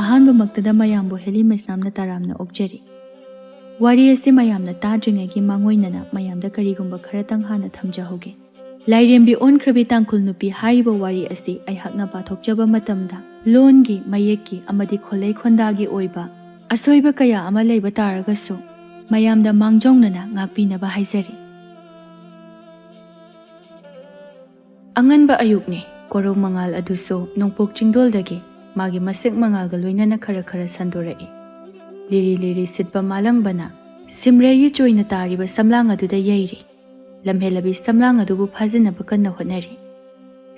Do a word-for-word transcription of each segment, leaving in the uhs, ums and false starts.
ꯑꯍꯥꯟꯕꯃꯛꯇꯗ ꯃꯌꯥꯝꯕꯨ ꯍꯦꯂꯤ ꯃꯩꯁꯅꯥꯝꯅ ꯇꯔꯥꯝꯅ ꯑꯣꯛꯆꯔꯤ꯫ ꯋꯥꯔꯤ ꯑꯁꯤ ꯃꯌꯥꯝꯅ ꯇꯥꯗ꯭ꯔꯤꯉꯩꯒꯤ ꯃꯥꯡꯑꯣꯏꯅꯅ ꯃꯌꯥꯝꯗ ꯀꯔꯤꯒꯨꯝꯕ ꯈꯔꯇꯪ ꯍꯥꯟꯅ ꯊꯝꯖꯍꯧꯒꯦ꯫ ꯂꯥꯏꯔꯦꯝꯕꯤ ꯑꯣꯟꯈ꯭ꯔꯕꯤ ꯇꯥꯡꯈꯨꯜ ꯅꯨꯄꯤ ꯍꯥꯏꯔꯤꯕ ꯋꯥꯔꯤ ꯑꯁꯤ ꯑꯩꯍꯥꯛꯅ ꯄꯥꯊꯣꯛꯆꯕ ꯃꯇꯝꯗ ꯂꯣꯟꯒꯤ, ꯃꯌꯦꯛꯀꯤ ꯑꯃꯗꯤ ꯈꯣꯜꯂꯩ ꯈꯣꯟꯗꯥꯒꯤ ꯑꯣꯏꯕ ꯑꯁꯣꯏꯕ ꯀꯌꯥ ꯑꯃ ꯂꯩꯕ ꯇꯥꯔꯒꯁꯨ ꯃꯌꯥꯝꯗ ꯃꯥꯡꯖꯧꯅꯅ ꯉꯥꯛꯄꯤꯅꯕ ꯍꯥꯏꯖꯔꯤ꯫ ꯑꯉꯟꯕ ꯑꯌꯨꯛꯅꯤ꯫ ꯀꯣꯔꯧ ꯃꯉꯥꯜ ꯑꯗꯨꯁꯨ ꯅꯣꯡꯄꯣꯛ ꯆꯤꯡꯗꯣꯜꯗꯒꯤ ꯃꯥꯒꯤ ꯃꯁꯦꯛ ꯃꯉꯥꯜꯒ ꯂꯣꯏꯅꯅ ꯈꯔ ꯈꯔ ꯁꯟꯗꯣꯔꯛꯏ꯫ ꯂꯤꯔꯤ ꯂꯤꯔꯤ ꯁꯤꯠꯄ ꯃꯥꯂꯪꯕꯅ ꯁꯤꯝꯔꯩꯒꯤ ꯆꯣꯏꯅ ꯇꯥꯔꯤꯕ ꯁꯝꯂꯥꯡ ꯑꯗꯨꯗ ꯌꯩꯔꯤ꯫ ꯂꯝꯍꯦꯜꯂꯕꯤ ꯁꯝꯂꯥꯡ ꯑꯗꯨꯕꯨ ꯐꯥꯖꯤꯟꯅꯕ ꯀꯟꯅ ꯍꯣꯠꯅꯔꯤ꯫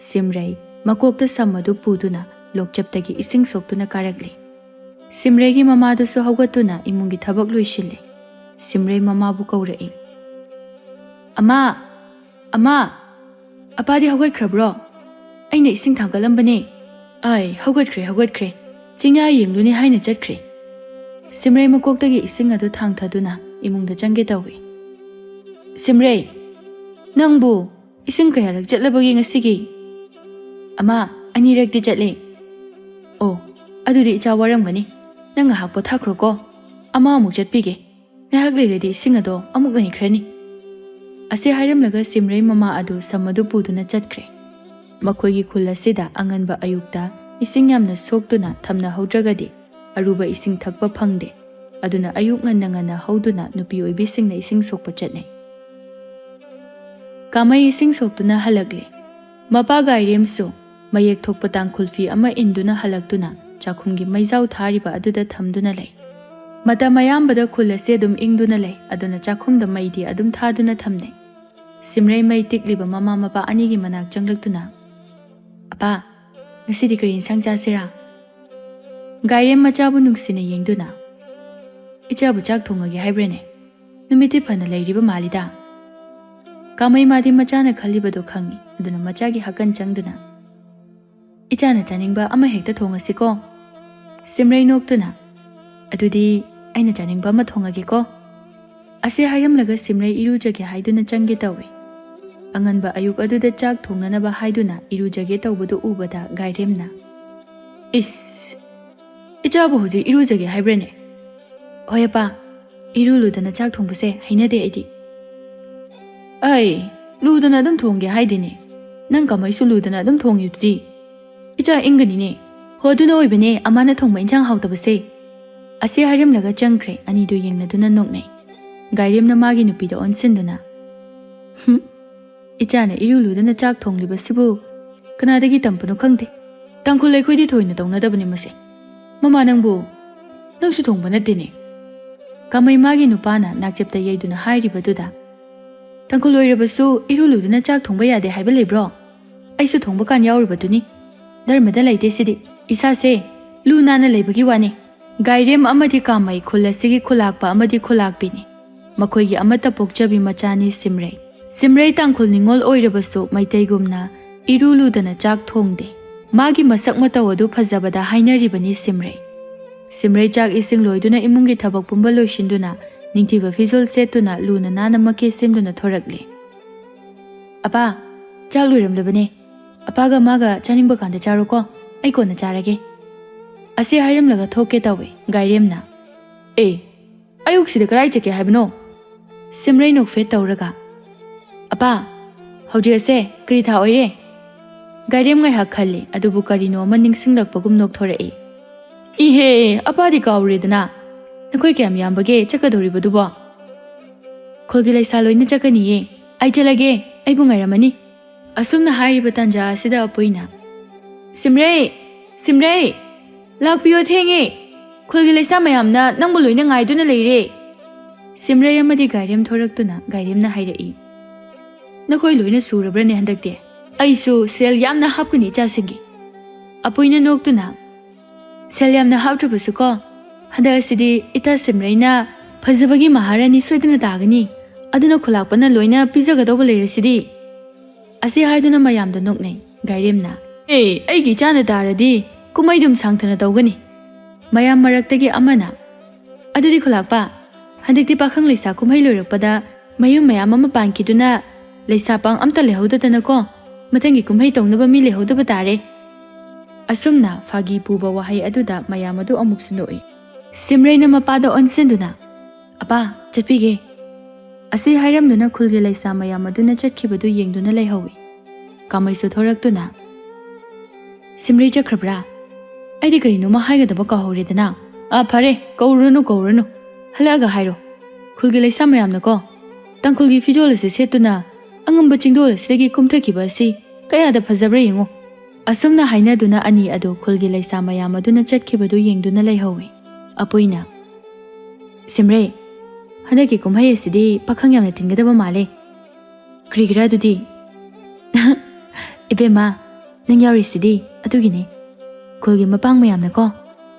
ꯁꯤꯝꯔꯩ ꯃꯀꯣꯛꯇ ꯁꯝ ꯑꯗꯨ ꯄꯨꯗꯨꯅ ꯂꯣꯛꯆꯞꯇꯒꯤ ꯏꯁꯤꯡ ꯁꯣꯛꯇꯨꯅ ꯀꯥꯔꯛꯂꯤ꯫ ꯁꯤꯝꯔꯩꯒꯤ ꯃꯃꯥꯗꯨꯁꯨ ꯍꯧꯒꯠꯇꯨꯅ ꯏꯃꯨꯡꯒꯤ ꯊꯕꯛ ꯂꯣꯏꯁꯤꯜꯂꯤ꯫ ꯁꯤꯝꯔꯩ ꯃꯃꯥꯕꯨ ꯀꯧꯔꯛꯏ꯫ "ꯑꯃꯥ! ꯑꯃꯥ! ꯑꯄꯥꯗꯤ ꯍꯧꯒꯠꯈ꯭ꯔꯕ꯭ꯔꯣ? ꯑꯩꯅ ꯏꯁꯤꯡ ꯊꯥꯡꯒꯠꯂꯝꯕꯅꯦ꯫ ꯑꯥꯏ, ꯍꯧꯒꯠꯈ꯭ꯔꯦ, ꯍꯧꯒꯠꯈ꯭ꯔꯦ꯫ ꯆꯤꯡꯌꯥ ꯌꯦꯡꯂꯨꯅꯤ ꯍꯥꯏꯅ ꯆꯠꯈ꯭ꯔꯦ꯫" ꯁꯤꯝꯔꯩ ꯃꯀꯣꯛꯇꯒꯤ ꯏꯁꯤꯡ ꯑꯗꯨ ꯊꯥꯡꯊꯗꯨꯅ ꯏꯃꯨꯡꯗ ꯆꯪꯒꯦ ꯇꯧꯏ꯫ "ꯁꯤꯝꯔꯩ, ꯅꯪꯕꯨ ꯏꯁꯤꯡ ꯀꯌꯥꯔꯛ ꯆꯠꯂꯕꯒꯦ ꯉꯁꯤꯒꯤ?" "ꯑꯃꯥ, ꯑꯅꯤꯔꯛꯇꯤ ꯆꯠꯂꯦ꯫" "ꯑꯣ, ꯑꯗꯨꯗꯤ ꯏꯆꯥ ꯋꯥꯔꯝꯒꯅꯤ꯫ ꯅꯪ ꯉꯥꯏꯍꯥꯛ ꯄꯣꯊꯥꯈ꯭ꯔꯣꯀꯣ꯫ ꯑꯃꯥ ꯑꯃꯨꯛ ꯆꯠꯄꯤꯒꯦ꯫ ꯉꯥꯏꯍꯥꯛ ꯂꯩꯔꯗꯤ ꯏꯁꯤꯡ ꯑꯗꯣ ꯑꯃꯨꯛ ꯅꯩꯈ꯭ꯔꯅꯤ꯫" ꯑꯁꯤ ꯍꯥꯏꯔꯝꯂꯒ ꯁꯤꯝꯔꯩ ꯃꯃꯥ ꯑꯗꯨ ꯁꯝ ꯑꯗꯨ ꯄꯨꯗꯨꯅ ꯆꯠꯈ꯭ꯔꯦ꯫ ꯃꯈꯣꯏꯒꯤ ꯈꯨꯜ ꯑꯁꯤꯗ ꯑꯉꯟꯕ ꯑꯌꯨꯛꯇ ꯏꯁꯤꯡ ꯌꯥꯝꯅ ꯁꯣꯛꯇꯨꯅ ꯊꯝꯅꯍꯧꯗ꯭ꯔꯒꯗꯤ ꯑꯔꯨꯕ ꯏꯁꯤꯡ ꯊꯛꯄ ꯐꯪꯗꯦ꯫ ꯑꯗꯨꯅ ꯑꯌꯨꯛ ꯉꯟꯅ ꯉꯟꯅ ꯍꯧꯗꯨꯅ ꯅꯨꯄꯤ ꯑꯣꯏꯕꯤꯁꯤꯡꯅ ꯏꯁꯤꯡ ꯁꯣꯛꯄ ꯆꯠꯅꯩ꯫ ꯀꯥꯃꯩ ꯏꯁꯤꯡ ꯁꯣꯛꯇꯨꯅ ꯍꯜꯂꯛꯂꯦ꯫ ꯃꯄꯥ ꯒꯥꯏꯔꯦꯝꯁꯨ ꯃꯌꯦꯛ ꯊꯣꯛꯄ ꯇꯥꯡꯈꯨꯜ ꯐꯤ ꯑꯃ ꯏꯟꯗꯨꯅ ꯍꯜꯂꯛꯇꯨꯅ ꯆꯥꯛꯈꯨꯝꯒꯤ ꯃꯩꯖꯥꯎ ꯊꯥꯔꯤꯕ ꯑꯗꯨꯗ ꯊꯝꯗꯨꯅ ꯂꯩ꯫ ꯃꯇꯝ ꯑꯌꯥꯝꯕꯗ ꯈꯨꯜ ꯑꯁꯤ ꯑꯗꯨꯝ ꯏꯪꯗꯨꯅ ꯂꯩ, ꯑꯗꯨꯅ ꯆꯥꯛꯈꯨꯝꯗ ꯃꯩꯗꯤ ꯑꯗꯨꯝ ꯊꯥꯗꯨꯅ ꯊꯝꯅꯩ꯫ ꯁꯤꯝꯔꯩ ꯃꯩ ꯇꯤꯛꯂꯤꯕ ꯃꯃꯥ ꯃꯄꯥ ꯑꯅꯤꯒꯤ ꯃꯅꯥꯛ ꯆꯪꯂꯛꯇꯨꯅ, "ꯑꯄꯥ, ꯉꯁꯤꯗꯤ ꯀꯔꯤ ꯏꯟꯁꯥꯡ ꯆꯥꯁꯤꯔꯥ?" ꯒꯥꯏꯔꯦꯝ ꯃꯆꯥꯕꯨ ꯅꯨꯡꯁꯤꯅ ꯌꯦꯡꯗꯨꯅ, "ꯏꯆꯥꯕꯨ ꯆꯥꯛ ꯊꯣꯡꯉꯒꯦ ꯍꯥꯏꯕ꯭ꯔꯅꯦ? ꯅꯨꯃꯤꯠꯇꯤ ꯐꯅ ꯂꯩꯔꯤꯕ ꯃꯥꯜꯂꯤꯗ꯫" ꯀꯥꯃꯩ ꯃꯥꯗꯤ ꯃꯆꯥꯅ ꯈꯜꯂꯤꯕꯗꯨ ꯈꯪꯏ, ꯑꯗꯨꯅ ꯃꯆꯥꯒꯤ ꯍꯥꯀꯟ ꯆꯪꯗꯨꯅ, "ꯏꯆꯥꯅ ꯆꯥꯅꯤꯡꯕ ꯑꯃ ꯍꯦꯛꯇ ꯊꯣꯡꯉꯁꯤꯀꯣ?" ꯁꯤꯝꯔꯩ ꯅꯣꯛꯇꯨꯅ, "ꯑꯗꯨꯗꯤ ꯑꯩꯅ ꯆꯥꯅꯤꯡꯕ ꯑꯃ ꯊꯣꯡꯉꯒꯦꯀꯣ?" ꯑꯁꯤ ꯍꯥꯏꯔꯝꯂꯒ ꯁꯤꯝꯔꯩ ꯏꯔꯨꯖꯒꯦ ꯍꯥꯏꯗꯨꯅ ꯆꯪꯒꯦ ꯇꯧꯏ꯫ ꯑꯉꯟꯕ ꯑꯌꯨꯛ ꯑꯗꯨꯗ ꯆꯥꯛ ꯊꯣꯡꯅꯅꯕ ꯍꯥꯏꯗꯨꯅ ꯏꯔꯨꯖꯒꯦ ꯇꯧꯕꯗꯨ ꯎꯕꯗ ꯒꯥꯏꯔꯦꯝꯅ, "ꯏꯁ! "ꯏꯆꯥꯕꯨ ꯍꯧꯖꯤꯛ ꯏꯔꯨꯖꯒꯦ ꯍꯥꯏꯕ꯭ꯔꯅꯦ?" "ꯍꯣꯏ ꯑꯄꯥ, ꯏꯔꯨ ꯂꯨꯗꯅ ꯆꯥꯛ ꯊꯣꯡꯕꯁꯦ ꯍꯩꯅꯗꯦ ꯑꯩꯗꯤ꯫" "ꯑꯩ ꯂꯨꯗꯅ ꯑꯗꯨꯝ ꯊꯣꯡꯒꯦ ꯍꯥꯏꯗꯦꯅꯦ, ꯅꯪ ꯀꯃꯩꯁꯨ ꯂꯨꯗꯅ ꯑꯗꯨꯝ ꯊꯣꯡꯉꯤꯗꯨꯗꯤ꯫ ꯏꯆꯥ ꯏꯪꯒꯅꯤꯅꯦ꯫" "ꯍꯣ, ꯑꯗꯨꯅ ꯑꯣꯏꯕꯅꯦ ꯑꯃꯥꯅ ꯊꯣꯡꯕ ꯏꯟꯁꯥꯡ ꯍꯥꯎꯇꯕꯁꯦ꯫" ꯑꯁꯤ ꯍꯥꯏꯔꯝꯂꯒ ꯆꯪꯈ꯭ꯔꯦ꯫ ꯑꯅꯤꯗꯨ ꯌꯦꯡꯅꯗꯨꯅ ꯅꯣꯛꯅꯩ꯫ ꯒꯥꯏꯔꯦꯝꯅ ꯃꯥꯒꯤ ꯅꯨꯄꯤꯗ ꯑꯣꯟꯁꯤꯟꯗꯨꯅ, "ꯍꯨꯝ, ꯏꯆꯥꯅ ꯏꯔꯨ ꯂꯨꯗꯅ ꯆꯥꯛ ꯊꯣꯡꯂꯤꯕꯁꯤꯕꯨ ꯀꯅꯥꯗꯒꯤ ꯇꯝꯕꯅꯣ ꯈꯪꯗꯦ꯫ ꯇꯥꯡꯈꯨꯜ ꯑꯩꯈꯣꯏꯗꯤ ꯊꯣꯏꯅ ꯇꯧꯅꯗꯕꯅꯤ ꯃꯁꯦ꯫ ꯃꯃꯥ ꯅꯪꯕꯨ, ꯅꯪꯁꯨ ꯊꯣꯡꯕ ꯅꯠꯇꯦꯅꯦ꯫" ꯀꯃꯩ ꯃꯥꯒꯤ ꯅꯨꯄꯥꯅ ꯅꯥꯛꯆꯦꯞꯇ ꯌꯩꯗꯨꯅ ꯍꯥꯏꯔꯤꯕꯗꯨꯗ, "ꯇꯥꯡꯈꯨꯜ ꯑꯣꯏꯔꯕꯁꯨ ꯏꯔꯨ ꯂꯨꯗꯨꯅ ꯆꯥꯛ ꯊꯣꯡꯕ ꯌꯥꯗꯦ ꯍꯥꯏꯕ ꯂꯩꯕ꯭ꯔꯣ? ꯑꯩꯁꯨ ꯊꯣꯡꯕ ꯀꯥꯟ ꯌꯥꯎꯔꯤꯕꯗꯨꯅꯤ꯫ ꯙꯔꯃꯗ ꯂꯩꯇꯦ ꯁꯤꯗꯤ꯫ ꯏꯁꯥꯁꯦ ꯂꯨ ꯅꯥꯟꯅ ꯂꯩꯕꯒꯤ ꯋꯥꯅꯤ꯫" ꯒꯥꯏꯔꯦꯝ ꯑꯃꯗꯤ ꯀꯥꯃꯩ ꯈꯨꯜ ꯑꯁꯤꯒꯤ ꯈꯨꯂꯥꯛꯄ ꯑꯃꯗꯤ ꯈꯨꯂꯥꯛꯄꯤꯅꯤ꯫ ꯃꯈꯣꯏꯒꯤ ꯑꯃꯠꯇ ꯄꯣꯛꯆꯕꯤ ꯃꯆꯥꯅꯤ ꯁꯤꯝꯔꯩ꯫ ꯁꯤꯝꯔꯩ ꯇꯥꯡꯈꯨꯜ ꯅꯤꯉꯣꯜ ꯑꯣꯏꯔꯕꯁꯨ ꯃꯩꯇꯩꯒꯨꯝꯅ ꯏꯔꯨ ꯂꯨꯗꯅ ꯆꯥꯛ ꯊꯣꯡꯗꯦ꯫ ꯃꯥꯒꯤ ꯃꯁꯛ ꯃꯇꯧ ꯑꯗꯨ ꯐꯖꯕꯗ ꯍꯥꯏꯅꯔꯤꯕꯅꯤ ꯁꯤꯝꯔꯩ꯫ ꯁꯤꯝꯔꯩ ꯆꯥꯛ ꯏꯁꯤꯡ ꯂꯣꯏꯗꯨꯅ ꯏꯃꯨꯡꯒꯤ ꯊꯕꯛ ꯄꯨꯝꯕ ꯂꯣꯏꯁꯤꯟꯗꯨꯅ ꯅꯤꯡꯊꯤꯕ ꯐꯤꯖꯣꯜ ꯁꯦꯠꯇꯨꯅ ꯂꯨꯅ ꯅꯥꯟꯅ ꯃꯀꯦ ꯁꯦꯝꯗꯨꯅ ꯊꯣꯔꯛꯂꯦ꯫ "ꯑꯄꯥ, ꯆꯥꯛ ꯂꯣꯏꯔꯝꯂꯕꯅꯦ꯫ ꯑꯄꯥꯒ ꯃꯥꯒ ꯆꯥꯅꯤꯡꯕ ꯀꯥꯟꯗ ꯆꯥꯔꯣꯀꯣ, ꯑꯩ ꯀꯣꯟꯅ ꯆꯥꯔꯒꯦ꯫" ꯑꯁꯤ ꯍꯥꯏꯔꯝꯂꯒ ꯊꯣꯛꯀꯦ ꯇꯧꯏ ꯒꯥꯏꯔꯦꯝꯅ꯫ "ꯑꯦ, ꯑꯌꯨꯛꯁꯤꯗ ꯀꯗꯥꯏ ꯆꯠꯀꯦ ꯍꯥꯏꯕꯅꯣ?" ꯁꯤꯝꯔꯩ ꯅꯣꯛꯐꯦꯠ ꯇꯧꯔꯒ꯫ "ꯑꯄꯥ, ꯍꯧꯖꯤꯛ ꯑꯁꯦ ꯀꯔꯤ ꯊꯥ ꯑꯣꯏꯔꯦ?" ꯒꯥꯏꯔꯦꯝ ꯉꯥꯏꯍꯥꯛ ꯈꯜꯂꯤ, ꯑꯗꯨꯕꯨ ꯀꯔꯤꯅꯣ ꯑꯃ ꯅꯤꯡꯁꯤꯡꯂꯛꯄꯒꯨꯝ ꯅꯣꯛꯊꯣꯔꯛꯏ꯫ "ꯏꯍꯦ, ꯑꯄꯥꯗꯤ ꯀꯥꯎꯔꯦꯗꯅ꯫ ꯅꯈꯣꯏ ꯀꯌꯥꯝ ꯌꯥꯝꯕꯒꯦ ꯆꯠꯀꯗꯧꯔꯤꯕꯗꯨꯕꯣ?" "ꯈꯨꯜꯒꯤ ꯂꯩꯁꯥ ꯂꯣꯏꯅ ꯆꯠꯀꯅꯤꯌꯦ꯫ ꯑꯩ ꯆꯠꯂꯒꯦ, ꯑꯩꯕꯨ ꯉꯥꯏꯔꯝꯃꯅꯤ꯫" ꯑꯁꯨꯝꯅ ꯍꯥꯏꯔꯤꯕ ꯇꯥꯟꯖꯥ ꯑꯁꯤꯗ ꯑꯄꯨꯏꯅ, "ꯁꯤꯝꯔꯩ! ꯁꯤꯝꯔꯩ! ꯂꯥꯛꯄꯤꯌꯣ, ꯊꯦꯡꯉꯦ! ꯈꯨꯜꯒꯤ ꯂꯩꯁꯥ ꯃꯌꯥꯝꯅ ꯅꯪꯕꯨ ꯂꯣꯏꯅ ꯉꯥꯏꯗꯨꯅ ꯂꯩꯔꯦ꯫" ꯁꯤꯝꯔꯩ ꯑꯃꯗꯤ ꯒꯥꯏꯔꯦꯝ ꯊꯣꯔꯛꯇꯨꯅ ꯒꯥꯏꯔꯦꯝꯅ ꯍꯥꯏꯔꯛꯏ, "ꯅꯈꯣꯏ ꯂꯣꯏꯅ ꯁꯨꯔꯕ꯭ꯔꯅꯦ ꯍꯟꯗꯛꯇꯤ? ꯑꯩꯁꯨ ꯁꯦꯜ ꯌꯥꯝꯅ ꯍꯥꯞꯀꯅꯤ ꯏꯆꯥꯁꯤꯡꯒꯤ꯫" ꯑꯄꯨꯏꯅ ꯅꯣꯛꯇꯨꯅ, "ꯁꯦꯜ ꯌꯥꯝꯅ ꯍꯥꯞꯇ꯭ꯔꯕꯁꯨꯀꯣ, ꯍꯟꯗꯛ ꯑꯁꯤꯗꯤ ꯏꯇꯥ ꯁꯤꯝꯔꯩꯅ ꯐꯖꯕꯒꯤ ꯃꯍꯥꯔꯥꯅꯤ ꯁꯣꯏꯗꯅ ꯇꯥꯒꯅꯤ꯫ ꯑꯗꯨꯅ ꯈꯨꯂꯥꯛꯄꯅ ꯂꯣꯏꯅ ꯄꯤꯖꯒꯗꯧꯕ ꯂꯩꯔꯁꯤꯗꯤ꯫" ꯑꯁꯤ ꯍꯥꯏꯗꯨꯅ ꯃꯌꯥꯝꯗ ꯅꯣꯛꯅꯩ꯫ ꯒꯥꯏꯔꯦꯝꯅ, "ꯑꯦ, ꯑꯩꯒꯤ ꯏꯆꯥꯅ ꯇꯥꯔꯗꯤ ꯀꯨꯝꯍꯩꯗꯨꯝ ꯁꯥꯡꯊꯅ ꯇꯧꯒꯅꯤ꯫" ꯃꯌꯥꯝ ꯃꯔꯛꯇꯒꯤ ꯑꯃꯅ, "ꯑꯗꯨꯗꯤ ꯈꯨꯂꯥꯛꯄ, ꯍꯟꯗꯛꯇꯤ ꯄꯥꯈꯪ ꯂꯩꯁꯥ ꯀꯨꯝꯍꯩ ꯂꯣꯏꯔꯛꯄꯗ ꯃꯌꯨꯝ ꯃꯌꯥꯝ ꯑꯃ ꯄꯥꯟꯈꯤꯗꯨꯅ ꯂꯩꯁꯥ ꯄꯥꯡ ꯑꯝꯇ ꯂꯩꯍꯧꯗꯗꯅꯀꯣ, ꯃꯊꯪꯒꯤ ꯀꯨꯝꯍꯩ ꯇꯧꯅꯕ ꯃꯤ ꯂꯩꯍꯧꯗꯕ ꯇꯥꯔꯦ꯫" ꯑꯁꯨꯝꯅ ꯐꯥꯒꯤ ꯄꯨꯕ ꯋꯥꯍꯩ ꯑꯗꯨꯗ ꯃꯌꯥꯝ ꯑꯗꯨ ꯑꯃꯨꯛꯁꯨ ꯅꯣꯛꯏ꯫ ꯁꯤꯝꯔꯩꯅ ꯃꯄꯥꯗ ꯑꯣꯟꯁꯤꯟꯗꯨꯅ, "ꯑꯄꯥ, ꯆꯠꯄꯤꯒꯦ" ꯑꯁꯤ ꯍꯥꯏꯔꯝꯗꯨꯅ ꯈꯨꯜꯒꯤ ꯂꯩꯁꯥ ꯃꯌꯥꯝ ꯑꯗꯨꯅ ꯆꯠꯈꯤꯕꯗꯨ ꯌꯦꯡꯗꯨꯅ ꯂꯩꯍꯧꯏ꯫ ꯀꯥꯃꯩꯁꯨ ꯊꯣꯔꯛꯇꯨꯅ, "ꯁꯤꯝꯔꯩ ꯆꯠꯈ꯭ꯔꯕ꯭ꯔꯥ? ꯑꯩꯗꯤ ꯀꯔꯤꯅꯣꯃ ꯍꯥꯏꯒꯗꯕ ꯀꯥꯎꯍꯧꯔꯦꯗꯅ꯫ ꯑꯥ, ꯐꯔꯦ, ꯀꯧꯔꯨꯔꯅꯨ, ꯀꯧꯔꯨꯔꯅꯨ꯫ ꯍꯜꯂꯛꯑꯒ ꯍꯥꯏꯔꯣ꯫ ꯈꯨꯜꯒꯤ ꯂꯩꯁꯥ ꯃꯌꯥꯝꯅꯀꯣ, ꯇꯥꯡꯈꯨꯜꯒꯤ ꯐꯤꯖꯣꯜ ꯑꯁꯤ ꯁꯦꯠꯇꯨꯅ ꯑꯉꯝꯕ ꯆꯤꯡꯗꯣꯜ ꯑꯁꯤꯗꯒꯤ ꯀꯨꯝꯊꯈꯤꯕ ꯑꯁꯤ ꯀꯌꯥꯗ ꯐꯖꯕ꯭ꯔꯥ ꯌꯦꯡꯉꯨ"꯫ ꯑꯁꯨꯝꯅ ꯍꯥꯏꯅꯗꯨꯅ ꯑꯅꯤ ꯑꯗꯨ ꯈꯨꯜꯒꯤ ꯂꯩꯁꯥ ꯃꯌꯥꯝ ꯑꯗꯨꯅ ꯆꯠꯈꯤꯕꯗꯨ ꯌꯦꯡꯗꯨꯅ ꯂꯩꯍꯧꯏ꯫ ꯑꯄꯨꯏꯅ, "ꯁꯤꯝꯔꯩ, ꯍꯟꯗꯛꯀꯤ ꯀꯨꯝꯍꯩ ꯑꯁꯤꯗꯤ ꯄꯥꯈꯪ ꯌꯥꯝꯅ ꯇꯤꯟꯒꯗꯕ ꯃꯥꯜꯂꯦ꯫ ꯀꯔꯤꯒꯤꯔꯥ ꯑꯗꯨꯗꯤ?" "ꯏꯕꯦꯝꯃ, ꯅꯪ ꯌꯥꯎꯔꯤꯁꯤꯗꯤ ꯑꯗꯨꯒꯤꯅꯦ꯫ ꯈꯨꯜꯒꯤ ꯃꯄꯥꯡ ꯃꯌꯥꯝꯅꯀꯣ,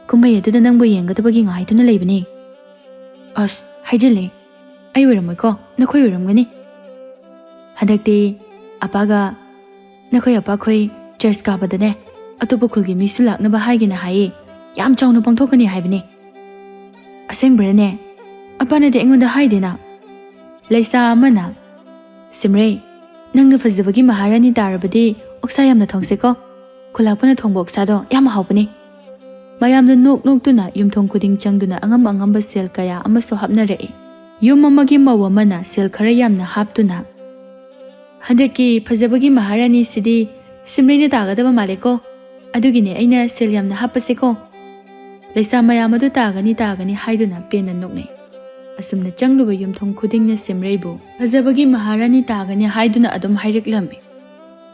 ꯀꯨꯝꯍꯩ ꯑꯗꯨꯗ ꯅꯪꯕꯨ ꯌꯦꯡꯒꯗꯕꯒꯤ ꯉꯥꯏꯗꯨꯅ ꯂꯩꯕꯅꯦ"꯫ "ꯑꯁ, ꯍꯥꯏꯖꯤꯜꯂꯦ꯫ ꯑꯩ ꯑꯣꯏꯔꯝꯃꯣꯏꯀꯣ, ꯅꯈꯣꯏ ꯑꯣꯏꯔꯝꯒꯅꯤ꯫ ꯍꯟꯗꯛꯇꯤ ꯑꯄꯥꯒ ꯅꯈꯣꯏ ꯑꯄꯥꯈꯣꯏ ꯆꯔꯆ ꯀꯥꯕꯗꯅꯦ, ꯑꯇꯣꯞꯄ ꯈꯨꯜꯒꯤ ꯃꯤꯁꯨ ꯂꯥꯛꯅꯕ ꯍꯥꯏꯒꯦꯅ ꯍꯥꯏꯌꯦ꯫ ꯌꯥꯝ ꯆꯥꯎꯅ ꯄꯥꯡꯊꯣꯛꯀꯅꯤ ꯍꯥꯏꯕꯅꯦ"꯫ "ꯑꯁꯦꯡꯕꯔꯅꯦ? ꯑꯄꯥꯅꯗꯤ ꯑꯩꯉꯣꯟꯗ ꯍꯥꯏꯗꯦꯅ?" ꯂꯩꯁꯥ ꯑꯃꯅ, "ꯁꯤꯝꯔꯩ, ꯅꯪꯅ ꯐꯖꯕꯒꯤ ꯃꯍꯥꯔꯥꯅꯤ ꯇꯥꯔꯕꯗꯤ ꯑꯣꯛꯁꯥ ꯌꯥꯝꯅ ꯊꯣꯡꯁꯦꯀꯣ꯫ ꯈꯨꯂꯥꯛꯄꯅ ꯊꯣꯡꯕ ꯑꯣꯛꯁꯥꯗꯣ ꯌꯥꯝ ꯍꯥꯎꯕꯅꯦ"꯫ ꯃꯌꯥꯝꯗ ꯅꯣꯛ ꯅꯣꯛꯇꯨꯅ ꯌꯨꯝꯊꯣꯡ ꯈꯨꯗꯤꯡ ꯆꯪꯗꯨꯅ ꯑꯉꯝ ꯑꯉꯝꯕ ꯁꯦꯜ ꯀꯌꯥ ꯑꯃꯁꯨ ꯍꯥꯞꯅꯔꯛꯏ꯫ ꯌꯨꯝ ꯑꯃꯒꯤ ꯃꯧ ꯑꯃꯅ ꯁꯦꯜ ꯈꯔ ꯌꯥꯝꯅ ꯍꯥꯞꯇꯨꯅ, "ꯍꯟꯗꯛꯀꯤ ꯐꯖꯕꯒꯤ ꯃꯍꯥꯔꯥꯅꯤꯁꯤꯗꯤ ꯁꯤꯝꯔꯩꯅ ꯇꯥꯒꯗꯕ ꯃꯥꯜꯂꯦꯀꯣ꯫ ꯑꯗꯨꯒꯤꯅꯦ ꯑꯩꯅ ꯁꯦꯜ ꯌꯥꯝꯅ ꯍꯥꯞꯄꯁꯦꯀꯣ"꯫ ꯂꯩꯁꯥ ꯃꯌꯥꯝ ꯑꯗꯨ ꯇꯥꯒꯅꯤ, ꯇꯥꯒꯅꯤ ꯍꯥꯏꯗꯨꯅ ꯄꯦꯟꯅ ꯅꯣꯛꯅꯩ꯫ ꯑꯁꯨꯝꯅ ꯆꯪꯂꯨꯕ ꯌꯨꯝꯊꯣꯡ ꯈꯨꯗꯤꯡꯅ ꯁꯤꯝꯔꯩꯕꯨ ꯐꯖꯕꯒꯤ ꯃꯍꯥꯔꯥꯅꯤ ꯇꯥꯒꯅꯤ ꯍꯥꯏꯗꯨꯅ ꯑꯗꯨꯝ ꯍꯥꯏꯔꯛꯂꯝꯃꯤ꯫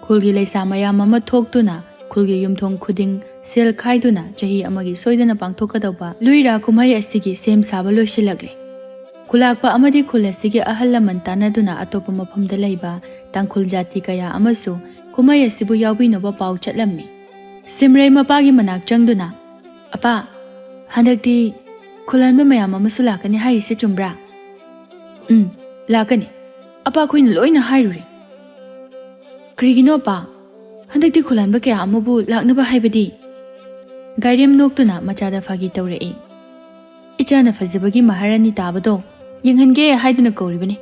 ꯈꯨꯜꯒꯤ ꯂꯩꯁꯥ ꯃꯌꯥꯝ ꯑꯃ ꯊꯣꯛꯇꯨꯅ ꯈꯨꯜꯒꯤ ꯌꯨꯝꯊꯣꯡ ꯈꯨꯗꯤꯡ ꯁꯦꯜ ꯈꯥꯏꯗꯨꯅ ꯆꯍꯤ ꯑꯃꯒꯤ ꯁꯣꯏꯗꯅ ꯄꯥꯡꯊꯣꯛꯀꯗꯧꯕ ꯂꯨꯏꯔꯥ ꯀꯨꯝꯍꯩ ꯑꯁꯤꯒꯤ ꯁꯦꯝ ꯁꯥꯕ ꯂꯣꯏꯁꯤꯜꯂꯛꯂꯦ꯫ ꯈꯨꯂꯥꯛꯄ ꯑꯃꯗꯤ ꯈꯨꯜ ꯑꯁꯤꯒꯤ ꯑꯍꯜ ꯂꯃꯟ ꯇꯥꯟꯅꯗꯨꯅ ꯑꯇꯣꯞꯄ ꯃꯐꯝꯗ ꯂꯩꯕ ꯇꯥꯡꯈꯨꯜ ꯖꯥꯇꯤ ꯀꯌꯥ ꯑꯃꯁꯨ ꯀꯨꯝꯍꯩ ꯑꯁꯤꯕꯨ ꯌꯥꯎꯕꯤꯅꯕ ꯄꯥꯎ ꯆꯠꯂꯝꯃꯤ꯫ ꯁꯤꯝꯔꯩ ꯃꯄꯥꯒꯤ ꯃꯅꯥꯛ ꯆꯪꯗꯨꯅ, "ꯑꯄꯥ, ꯍꯟꯗꯛꯇꯤ ꯈꯨꯂꯥꯟꯕ ꯃꯌꯥꯝ ꯑꯃꯁꯨ ꯂꯥꯛꯀꯅꯤ ꯍꯥꯏꯔꯤꯁꯦ ꯆꯨꯝꯕ꯭ꯔꯥ?" "ꯎꯝ, ꯂꯥꯛꯀꯅꯤ꯫ ꯑꯄꯥ ꯑꯩꯈꯣꯏꯅ ꯂꯣꯏꯅ ꯍꯥꯏꯔꯨꯔꯦ"꯫ "ꯀꯔꯤꯒꯤꯅꯣ ꯑꯄꯥ? ꯍꯟꯗꯛꯇꯤ ꯈꯨꯂꯥꯟꯕ ꯀꯌꯥ ꯑꯃꯕꯨ ꯂꯥꯛꯅꯕ ꯍꯥꯏꯕꯗꯤ?" ꯒꯥꯏꯔꯦꯝ ꯅꯣꯛꯇꯨꯅ ꯃꯆꯥꯗ ꯐꯥꯒꯤ ꯇꯧꯔꯛꯏ꯫ "ꯏꯆꯥꯅ ꯐꯖꯕꯒꯤ ꯃꯍꯥꯔꯥꯅꯤ ꯇꯥꯕꯗꯣ ꯌꯦꯡꯍꯟꯒꯦ ꯍꯥꯏꯗꯨꯅ ꯀꯧꯔꯤꯕꯅꯤ꯫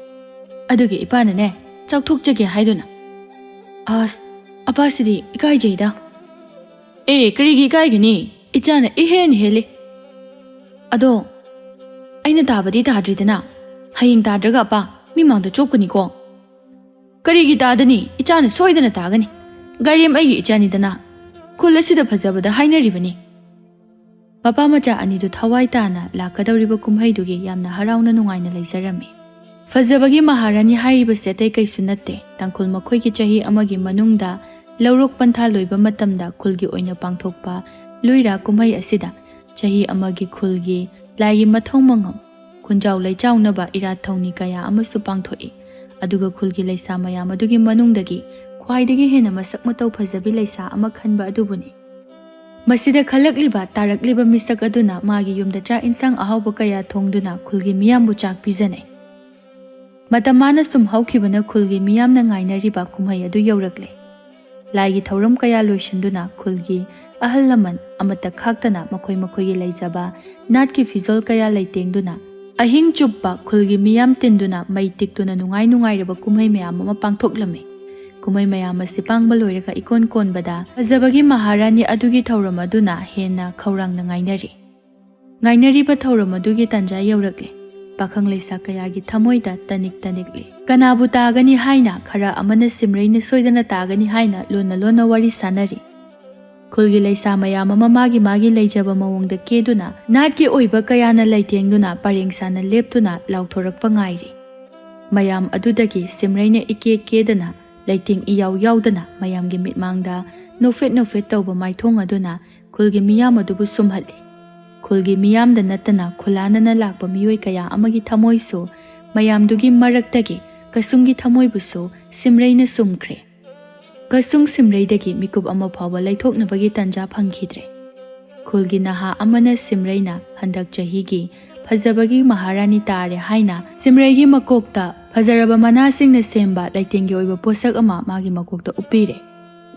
ꯑꯗꯨꯒꯤ ꯏꯄꯥꯅꯅꯦ, ꯆꯥꯎꯊꯣꯛꯆꯒꯦ ꯍꯥꯏꯗꯨꯅ"꯫ "ꯑꯁ, ꯑꯄꯥꯁꯤꯗꯤ ꯏꯀꯥꯏꯖꯩꯗ"꯫ ꯑꯦ, ꯀꯔꯤꯒꯤ ꯏꯀꯥꯏꯒꯅꯤ? ꯏꯆꯥꯅ ꯏꯍꯦꯟ ꯍꯦꯜꯂꯤ꯫ ꯑꯗꯣ, ꯑꯩꯅ ꯇꯥꯕꯗꯤ ꯇꯥꯗ꯭ꯔꯤꯗꯅ꯫ ꯍꯌꯦꯡ ꯇꯥꯗ꯭ꯔꯒ ꯑꯄꯥ, ꯃꯤꯃꯥꯡꯗ ꯆꯣꯞꯀꯅꯤꯀꯣ꯫ ꯀꯔꯤꯒꯤ ꯇꯥꯗꯅꯤ? ꯏꯆꯥꯅ ꯁꯣꯏꯗꯅ ꯇꯥꯒꯅꯤ꯫ ꯒꯥꯏꯔꯦꯝ ꯑꯩꯒꯤ ꯏꯆꯥꯅꯤꯗꯅ꯫ ꯈꯨꯜ ꯑꯁꯤꯗ ꯐꯖꯕꯗ ꯍꯥꯏꯅꯔꯤꯕꯅꯤ꯫ ꯃꯄꯥ ꯃꯆꯥ ꯑꯅꯤꯗꯨ ꯊꯋꯥꯏ ꯇꯥꯅ ꯂꯥꯛꯀꯗꯧꯔꯤꯕ ꯀꯨꯝꯍꯩꯗꯨꯒꯤ ꯌꯥꯝꯅ ꯍꯔꯥꯎꯅ ꯅꯨꯡꯉꯥꯏꯅ ꯂꯩꯖꯔꯝꯃꯤ꯫ ꯐꯖꯕꯒꯤ ꯃꯍꯥꯔꯥꯅꯤ ꯍꯥꯏꯔꯤꯕꯁꯦ ꯑꯇꯩ ꯀꯩꯁꯨ ꯅꯠꯇꯦ꯫ ꯇꯥꯡꯈꯨꯜ ꯃꯈꯣꯏꯒꯤ ꯆꯍꯤ ꯑꯃꯒꯤ ꯃꯅꯨꯡꯗ ꯂꯧꯔꯣꯛ ꯄꯟꯊꯥ ꯂꯣꯏꯕ ꯃꯇꯝꯗ ꯈꯨꯜꯒꯤ ꯑꯣꯏꯅ ꯄꯥꯡꯊꯣꯛꯄ ꯂꯨꯏꯔꯥ ꯀꯨꯝꯍꯩ ꯑꯁꯤꯗ ꯆꯍꯤ ꯑꯃꯒꯤ ꯈꯨꯜꯒꯤ ꯂꯥꯏꯒꯤ ꯃꯊꯧ ꯃꯉꯝ, ꯈꯨꯟꯖꯥꯎ ꯂꯩꯆꯥꯎꯅꯕ ꯏꯔꯥꯠ ꯊꯧꯅꯤ ꯀꯌꯥ ꯑꯃꯁꯨ ꯄꯥꯡꯊꯣꯛꯏ꯫ ꯑꯗꯨꯒ ꯈꯨꯜꯒꯤ ꯂꯩꯁꯥ ꯃꯌꯥꯝ ꯑꯗꯨꯒꯤ ꯃꯅꯨꯡꯗꯒꯤ ꯈ꯭ꯋꯥꯏꯗꯒꯤ ꯍꯦꯟꯅ ꯃꯁꯛ ꯃꯇꯧ ꯐꯖꯕꯤ ꯂꯩꯁꯥ ꯑꯃ ꯈꯟꯕ ꯑꯗꯨꯕꯨꯅꯤ꯫ ꯃꯁꯤꯗ ꯈꯜꯂꯛꯂꯤꯕ, ꯇꯥꯔꯛꯂꯤꯕ ꯃꯤꯁꯛ ꯑꯗꯨꯅ ꯃꯥꯒꯤ ꯌꯨꯝꯗ ꯆꯥꯛ ꯏꯟꯁꯥꯡ ꯑꯍꯥꯎꯕ ꯀꯌꯥ ꯊꯣꯡꯗꯨꯅ ꯈꯨꯜꯒꯤ ꯃꯤꯌꯥꯝꯕꯨ ꯆꯥꯛ ꯄꯤꯖꯅꯩ꯫ ꯃꯇꯝ ꯃꯥꯅ ꯁꯨꯝ ꯍꯧꯈꯤꯕꯅ ꯈꯨꯜꯒꯤ ꯃꯤꯌꯥꯝꯅ ꯉꯥꯏꯅꯔꯤꯕ ꯀꯨꯝꯍꯩ ꯑꯗꯨ ꯌꯧꯔꯛꯂꯦ꯫ ꯂꯥꯏꯒꯤ ꯊꯧꯔꯝ ꯀꯌꯥ ꯂꯣꯏꯁꯤꯟꯗꯨꯅ ꯈꯨꯜꯒꯤ ꯑꯍꯜ ꯂꯃꯟ ꯑꯃꯠꯇ ꯈꯥꯛꯇꯅ ꯃꯈꯣꯏ ꯃꯈꯣꯏꯒꯤ ꯂꯩꯖꯕ ꯅꯥꯠꯀꯤ ꯐꯤꯖꯣꯜ ꯀꯌꯥ ꯂꯩꯇꯦꯡꯗꯨꯅ ꯑꯍꯤꯡ ꯆꯨꯞꯄ ꯈꯨꯜꯒꯤ ꯃꯤꯌꯥꯝ ꯇꯤꯟꯗꯨꯅ ꯃꯩ ꯇꯤꯛꯇꯨꯅ ꯅꯨꯡꯉꯥꯏ ꯅꯨꯡꯉꯥꯏꯔꯕ ꯀꯨꯝꯍꯩ ꯃꯌꯥꯝ ꯑꯃ ꯄꯥꯡꯊꯣꯛꯂꯝꯃꯤ꯫ ꯀꯨꯝꯍꯩ ꯃꯌꯥꯝ ꯑꯁꯤ ꯄꯥꯡꯕ ꯂꯣꯏꯔꯒ ꯏꯀꯣꯟ ꯀꯣꯟꯕꯗ ꯐꯖꯕꯒꯤ ꯃꯍꯥꯔꯥꯅꯤ ꯑꯗꯨꯒꯤ ꯊꯧꯔꯝ ꯑꯗꯨꯅ ꯍꯦꯟꯅ ꯈꯧꯔꯥꯡꯅ ꯉꯥꯏꯅꯔꯤ꯫ ꯉꯥꯏꯅꯔꯤꯕ ꯊꯧꯔꯝ ꯑꯗꯨꯒꯤ ꯇꯥꯟꯖꯥ ꯌꯧꯔꯛꯂꯦ꯫ ꯄꯥꯈꯪ ꯂꯩꯁꯥ ꯀꯌꯥꯒꯤ ꯊꯃꯣꯏꯗ ꯇꯅꯤꯛ ꯇꯅꯤꯛꯂꯤ꯫ ꯀꯅꯥꯕꯨ ꯇꯥꯒꯅꯤ ꯍꯥꯏꯅ ꯈꯔ ꯑꯃꯅ ꯁꯤꯝꯔꯩꯅ ꯁꯣꯏꯗꯅ ꯇꯥꯒꯅꯤ ꯍꯥꯏꯅ ꯂꯣꯟꯅ ꯂꯣꯟꯅ ꯋꯥꯔꯤ ꯁꯥꯅꯔꯤ꯫ ꯈꯨꯜꯒꯤ ꯂꯩꯁꯥ ꯃꯌꯥꯝ ꯑꯃ ꯃꯥꯒꯤ ꯃꯥꯒꯤ ꯂꯩꯖꯕ ꯃꯑꯣꯡꯗ ꯀꯦꯗꯨꯅ, ꯅꯥꯠꯀꯤ ꯑꯣꯏꯕ ꯀꯌꯥꯅ ꯂꯩꯇꯦꯡꯗꯨꯅ ꯄꯔꯦꯡ ꯁꯥꯅ ꯂꯦꯞꯇꯨꯅ ꯂꯥꯎꯊꯣꯔꯛꯄ ꯉꯥꯏꯔꯤ꯫ ꯃꯌꯥꯝ ꯑꯗꯨꯗꯒꯤ ꯁꯤꯝꯔꯩꯅ ꯏꯀꯦ ꯀꯦꯗꯅ, ꯂꯩꯇꯦꯡ ꯏꯌꯥꯎ ꯌꯥꯎꯗꯅ ꯃꯌꯥꯝꯒꯤ ꯃꯤꯠꯃꯥꯡꯗ ꯅꯣꯛꯐꯦꯠ ꯅꯣꯛꯐꯦꯠ ꯇꯧꯕ ꯃꯥꯏꯊꯣꯡ ꯑꯗꯨꯅ ꯈꯨꯜꯒꯤ ꯃꯤꯌꯥꯝ ꯑꯗꯨꯕꯨ ꯁꯨꯝꯍꯠꯂꯤ꯫ ꯈꯨꯜꯒꯤ ꯃꯤꯌꯥꯝꯗ ꯅꯠꯇꯅ ꯈꯨꯂꯥꯅꯅ ꯂꯥꯛꯄ ꯃꯤꯑꯣꯏ ꯀꯌꯥ ꯑꯃꯒꯤ ꯊꯃꯣꯏꯁꯨ, ꯃꯌꯥꯝꯗꯨꯒꯤ ꯃꯔꯛꯇꯒꯤ ꯀꯁꯨꯡꯒꯤ ꯊꯃꯣꯏꯕꯨꯁꯨ ꯁꯤꯝꯔꯩꯅ ꯁꯨꯝꯈ꯭ꯔꯦ꯫ ꯀꯁꯨꯡ ꯁꯤꯝꯔꯩꯗꯒꯤ ꯃꯤꯀꯨꯞ ꯑꯃ ꯐꯥꯎꯕ ꯂꯩꯊꯣꯛꯅꯕꯒꯤ ꯇꯟꯖꯥ ꯐꯪꯈꯤꯗ꯭ꯔꯦ꯫ ꯈꯨꯜꯒꯤ ꯅꯍꯥ ꯑꯃꯅ ꯁꯤꯝꯔꯩꯅ ꯍꯟꯗꯛ ꯆꯍꯤꯒꯤ ꯐꯖꯕꯒꯤ ꯃꯍꯥꯔꯥꯅꯤ ꯇꯥꯔꯦ ꯍꯥꯏꯅ ꯁꯤꯝꯔꯩꯒꯤ ꯃꯀꯣꯛꯇ ꯐꯖꯔꯕ ꯃꯅꯥꯁꯤꯡꯅ ꯁꯦꯝꯕ ꯂꯩꯇꯦꯡꯒꯤ ꯑꯣꯏꯕ ꯄꯣꯠꯁꯛ ꯑꯃ ꯃꯥꯒꯤ ꯃꯀꯣꯛꯇ ꯎꯞꯄꯤꯔꯦ꯫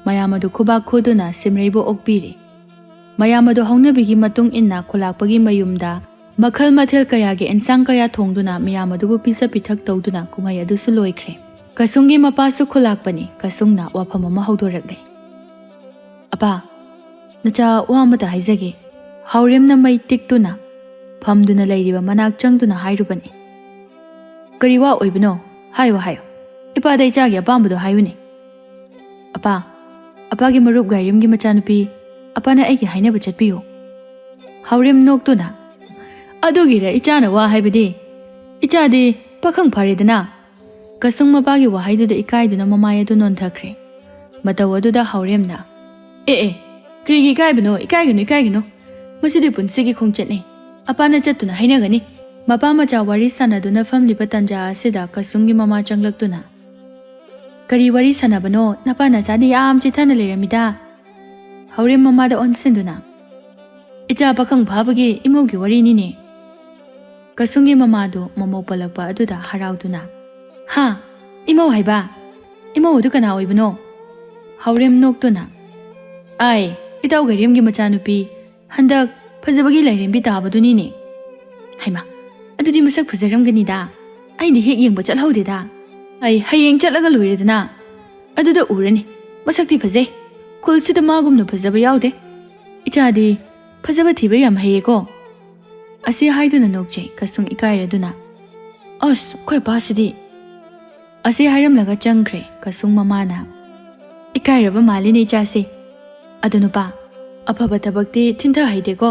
ꯃꯌꯥꯝ ꯑꯗꯨ ꯈꯨꯕꯥꯛ ꯈꯨꯗꯨꯅ ꯁꯤꯝꯔꯩꯕꯨ ꯑꯣꯛꯄꯤꯔꯦ꯫ ꯃꯌꯥꯝ ꯑꯗꯨ ꯍꯧꯅꯕꯤꯒꯤ ꯃꯇꯨꯡ ꯏꯟꯅ ꯈꯨꯂꯥꯛꯄꯒꯤ ꯃꯌꯨꯝꯗ ꯃꯈꯜ ꯃꯊꯦꯜ ꯀꯌꯥꯒꯤ ꯏꯟꯁꯥꯡ ꯀꯌꯥ ꯊꯣꯡꯗꯨꯅ ꯃꯌꯥꯝ ꯑꯗꯨꯕꯨ ꯄꯤꯖ ꯄꯤꯊꯛ ꯇꯧꯗꯨꯅ ꯀꯨꯝꯍꯩ ꯑꯗꯨꯁꯨ ꯂꯣꯏꯈ꯭ꯔꯦ꯫ ꯀꯁꯨꯡꯒꯤ ꯃꯄꯥꯁꯨ ꯈꯨꯂꯥꯛꯄꯅꯤ꯫ ꯀꯁꯨꯡꯅ ꯋꯥꯐꯝ ꯑꯃ ꯍꯧꯗꯣꯔꯛꯂꯦ꯫ "ꯑꯄꯥ, "ꯅꯆꯥ, ꯋꯥ ꯑꯃꯇ ꯍꯥꯏꯖꯒꯦ꯫" ꯍꯥꯎꯔꯦꯝꯅ ꯃꯩ ꯇꯤꯛꯇꯨꯅ ꯐꯝꯗꯨꯅ ꯂꯩꯔꯤꯕ ꯃꯅꯥꯛ ꯆꯪꯗꯨꯅ ꯍꯥꯏꯔꯨꯕꯅꯤ꯫ "ꯀꯔꯤ ꯋꯥ ꯑꯣꯏꯕꯅꯣ? ꯍꯥꯏꯌꯨ, ꯍꯥꯏꯌꯨ꯫ ꯏꯄꯥꯗ ꯏꯆꯥꯒꯤ ꯑꯄꯥꯝꯕꯗꯣ ꯍꯥꯏꯌꯨꯅꯦ꯫" "ꯑꯄꯥ, ꯑꯄꯥꯒꯤ ꯃꯔꯨꯞ ꯒꯥꯏꯔꯦꯝꯒꯤ ꯃꯆꯥꯅꯨꯄꯤ ꯑꯄꯥꯅ ꯑꯩꯒꯤ ꯍꯥꯏꯅꯕ ꯆꯠꯄꯤꯌꯨ꯫" ꯍꯥꯎꯔꯦꯝ ꯅꯣꯛꯇꯨꯅ, "ꯑꯗꯨꯒꯤꯔ ꯏꯆꯥꯅ ꯋꯥ ꯍꯥꯏꯕꯗꯤ? ꯏꯆꯥꯗꯤ ꯄꯥꯈꯪ ꯐꯥꯔꯦꯗꯅ꯫" ꯀꯁꯨꯡ ꯃꯄꯥꯒꯤ ꯋꯥꯍꯩꯗꯨꯗ ꯏꯀꯥꯏꯗꯨꯅ ꯃꯃꯥꯏ ꯑꯗꯨ ꯅꯣꯟꯊꯈ꯭ꯔꯦ꯫ ꯃꯇꯧ ꯑꯗꯨꯗ ꯍꯥꯎꯔꯦꯝꯅ, "ꯑꯦ ꯑꯦ, ꯀꯔꯤꯒꯤ ꯏꯀꯥꯏꯕꯅꯣ? ꯏꯀꯥꯏꯒꯅꯨ, ꯏꯀꯥꯏꯒꯅꯨ꯫ ꯃꯁꯤꯗꯤ ꯄꯨꯟꯁꯤꯒꯤ ꯈꯣꯡꯆꯠꯅꯤ꯫ ꯑꯄꯥꯅ ꯆꯠꯇꯨꯅ ꯍꯥꯏꯅꯒꯅꯤ꯫" ꯃꯄꯥ ꯃꯆꯥ ꯋꯥꯔꯤ ꯁꯥꯟꯅꯗꯨꯅ ꯐꯝꯂꯤꯕ ꯇꯟꯖꯥ ꯑꯁꯤꯗ ꯀꯁꯨꯡꯒꯤ ꯃꯃꯥ ꯆꯪꯂꯛꯇꯨꯅ, "ꯀꯔꯤ ꯋꯥꯔꯤ ꯁꯥꯟꯅꯕꯅꯣ? ꯅꯄꯥ ꯅꯆꯥꯗꯤ ꯌꯥꯝ ꯆꯤꯊꯅ ꯂꯩꯔꯝꯃꯤꯗ꯫" ꯍꯥꯎꯔꯦꯝ ꯃꯃꯥꯗ ꯑꯣꯟꯁꯤꯟꯗꯨꯅ, "ꯏꯆꯥ ꯄꯥꯈꯪ ꯐꯥꯕꯒꯤ ꯏꯃꯧꯒꯤ ꯋꯥꯔꯤꯅꯤꯅꯦ꯫" ꯀꯁꯨꯡꯒꯤ ꯃꯃꯥꯗꯨ ꯃꯃꯧ ꯄꯜꯂꯛꯄ ꯑꯗꯨꯗ ꯍꯔꯥꯎꯗꯨꯅ, "ꯍꯥ? ꯏꯃꯧ ꯍꯥꯏꯕ? ꯏꯃꯧ ꯑꯗꯨ ꯀꯅꯥ ꯑꯣꯏꯕꯅꯣ?" ꯍꯥꯎꯔꯦꯝ ꯅꯣꯛꯇꯨꯅ, "ꯑꯥꯏ, ꯏꯇꯥꯎ ꯒꯥꯏꯔꯦꯝꯒꯤ ꯃꯆꯥꯅꯨꯄꯤ, ꯍꯟꯗꯛ ꯐꯖꯕꯒꯤ ꯂꯥꯏꯔꯦꯝꯕꯤ ꯇꯥꯕꯗꯨꯅꯤꯅꯦ꯫" "ꯍꯩꯃꯥ, ꯑꯗꯨꯗꯤ ꯃꯁꯛ ꯐꯖꯔꯝꯒꯅꯤꯗ꯫ ꯑꯩꯗꯤ ꯍꯦꯛ ꯌꯦꯡꯕ ꯆꯠꯍꯧꯗꯦꯗ꯫ ꯑꯩ ꯍꯌꯦꯡ ꯆꯠꯂꯒ ꯂꯣꯏꯔꯦꯗꯅ꯫ ꯑꯗꯨꯗ ꯎꯔꯅꯤ꯫ ꯃꯁꯛꯇꯤ ꯐꯖꯩ꯫ ꯈꯨꯜꯁꯤꯗ ꯃꯥꯒꯨꯝꯅ ꯐꯖꯕ ꯌꯥꯎꯗꯦ꯫ ꯏꯆꯥꯗꯤ ꯐꯖꯕ ꯊꯤꯕ ꯌꯥꯝ ꯍꯩꯌꯦꯀꯣ꯫" ꯑꯁꯤ ꯍꯥꯏꯗꯨꯅ ꯅꯣꯛꯆꯩ ꯀꯁꯨꯡ ꯏꯀꯥꯏꯔꯗꯨꯅ꯫ "ꯑꯁ, ꯑꯩꯈꯣꯏ ꯄꯥꯁꯤꯗꯤ!" ꯑꯁꯤ ꯍꯥꯏꯔꯝꯂꯒ ꯆꯪꯈ꯭ꯔꯦ ꯀꯁꯨꯡ ꯃꯃꯥꯅ꯫ "ꯏꯀꯥꯏꯔꯕ ꯃꯥꯜꯂꯤꯅꯦ ꯏꯆꯥꯁꯦ꯫ ꯑꯗꯨ ꯅꯨꯄꯥ, ꯑꯐꯕ ꯊꯕꯛꯇꯤ ꯊꯤꯟꯊ ꯍꯩꯗꯦꯀꯣ꯫"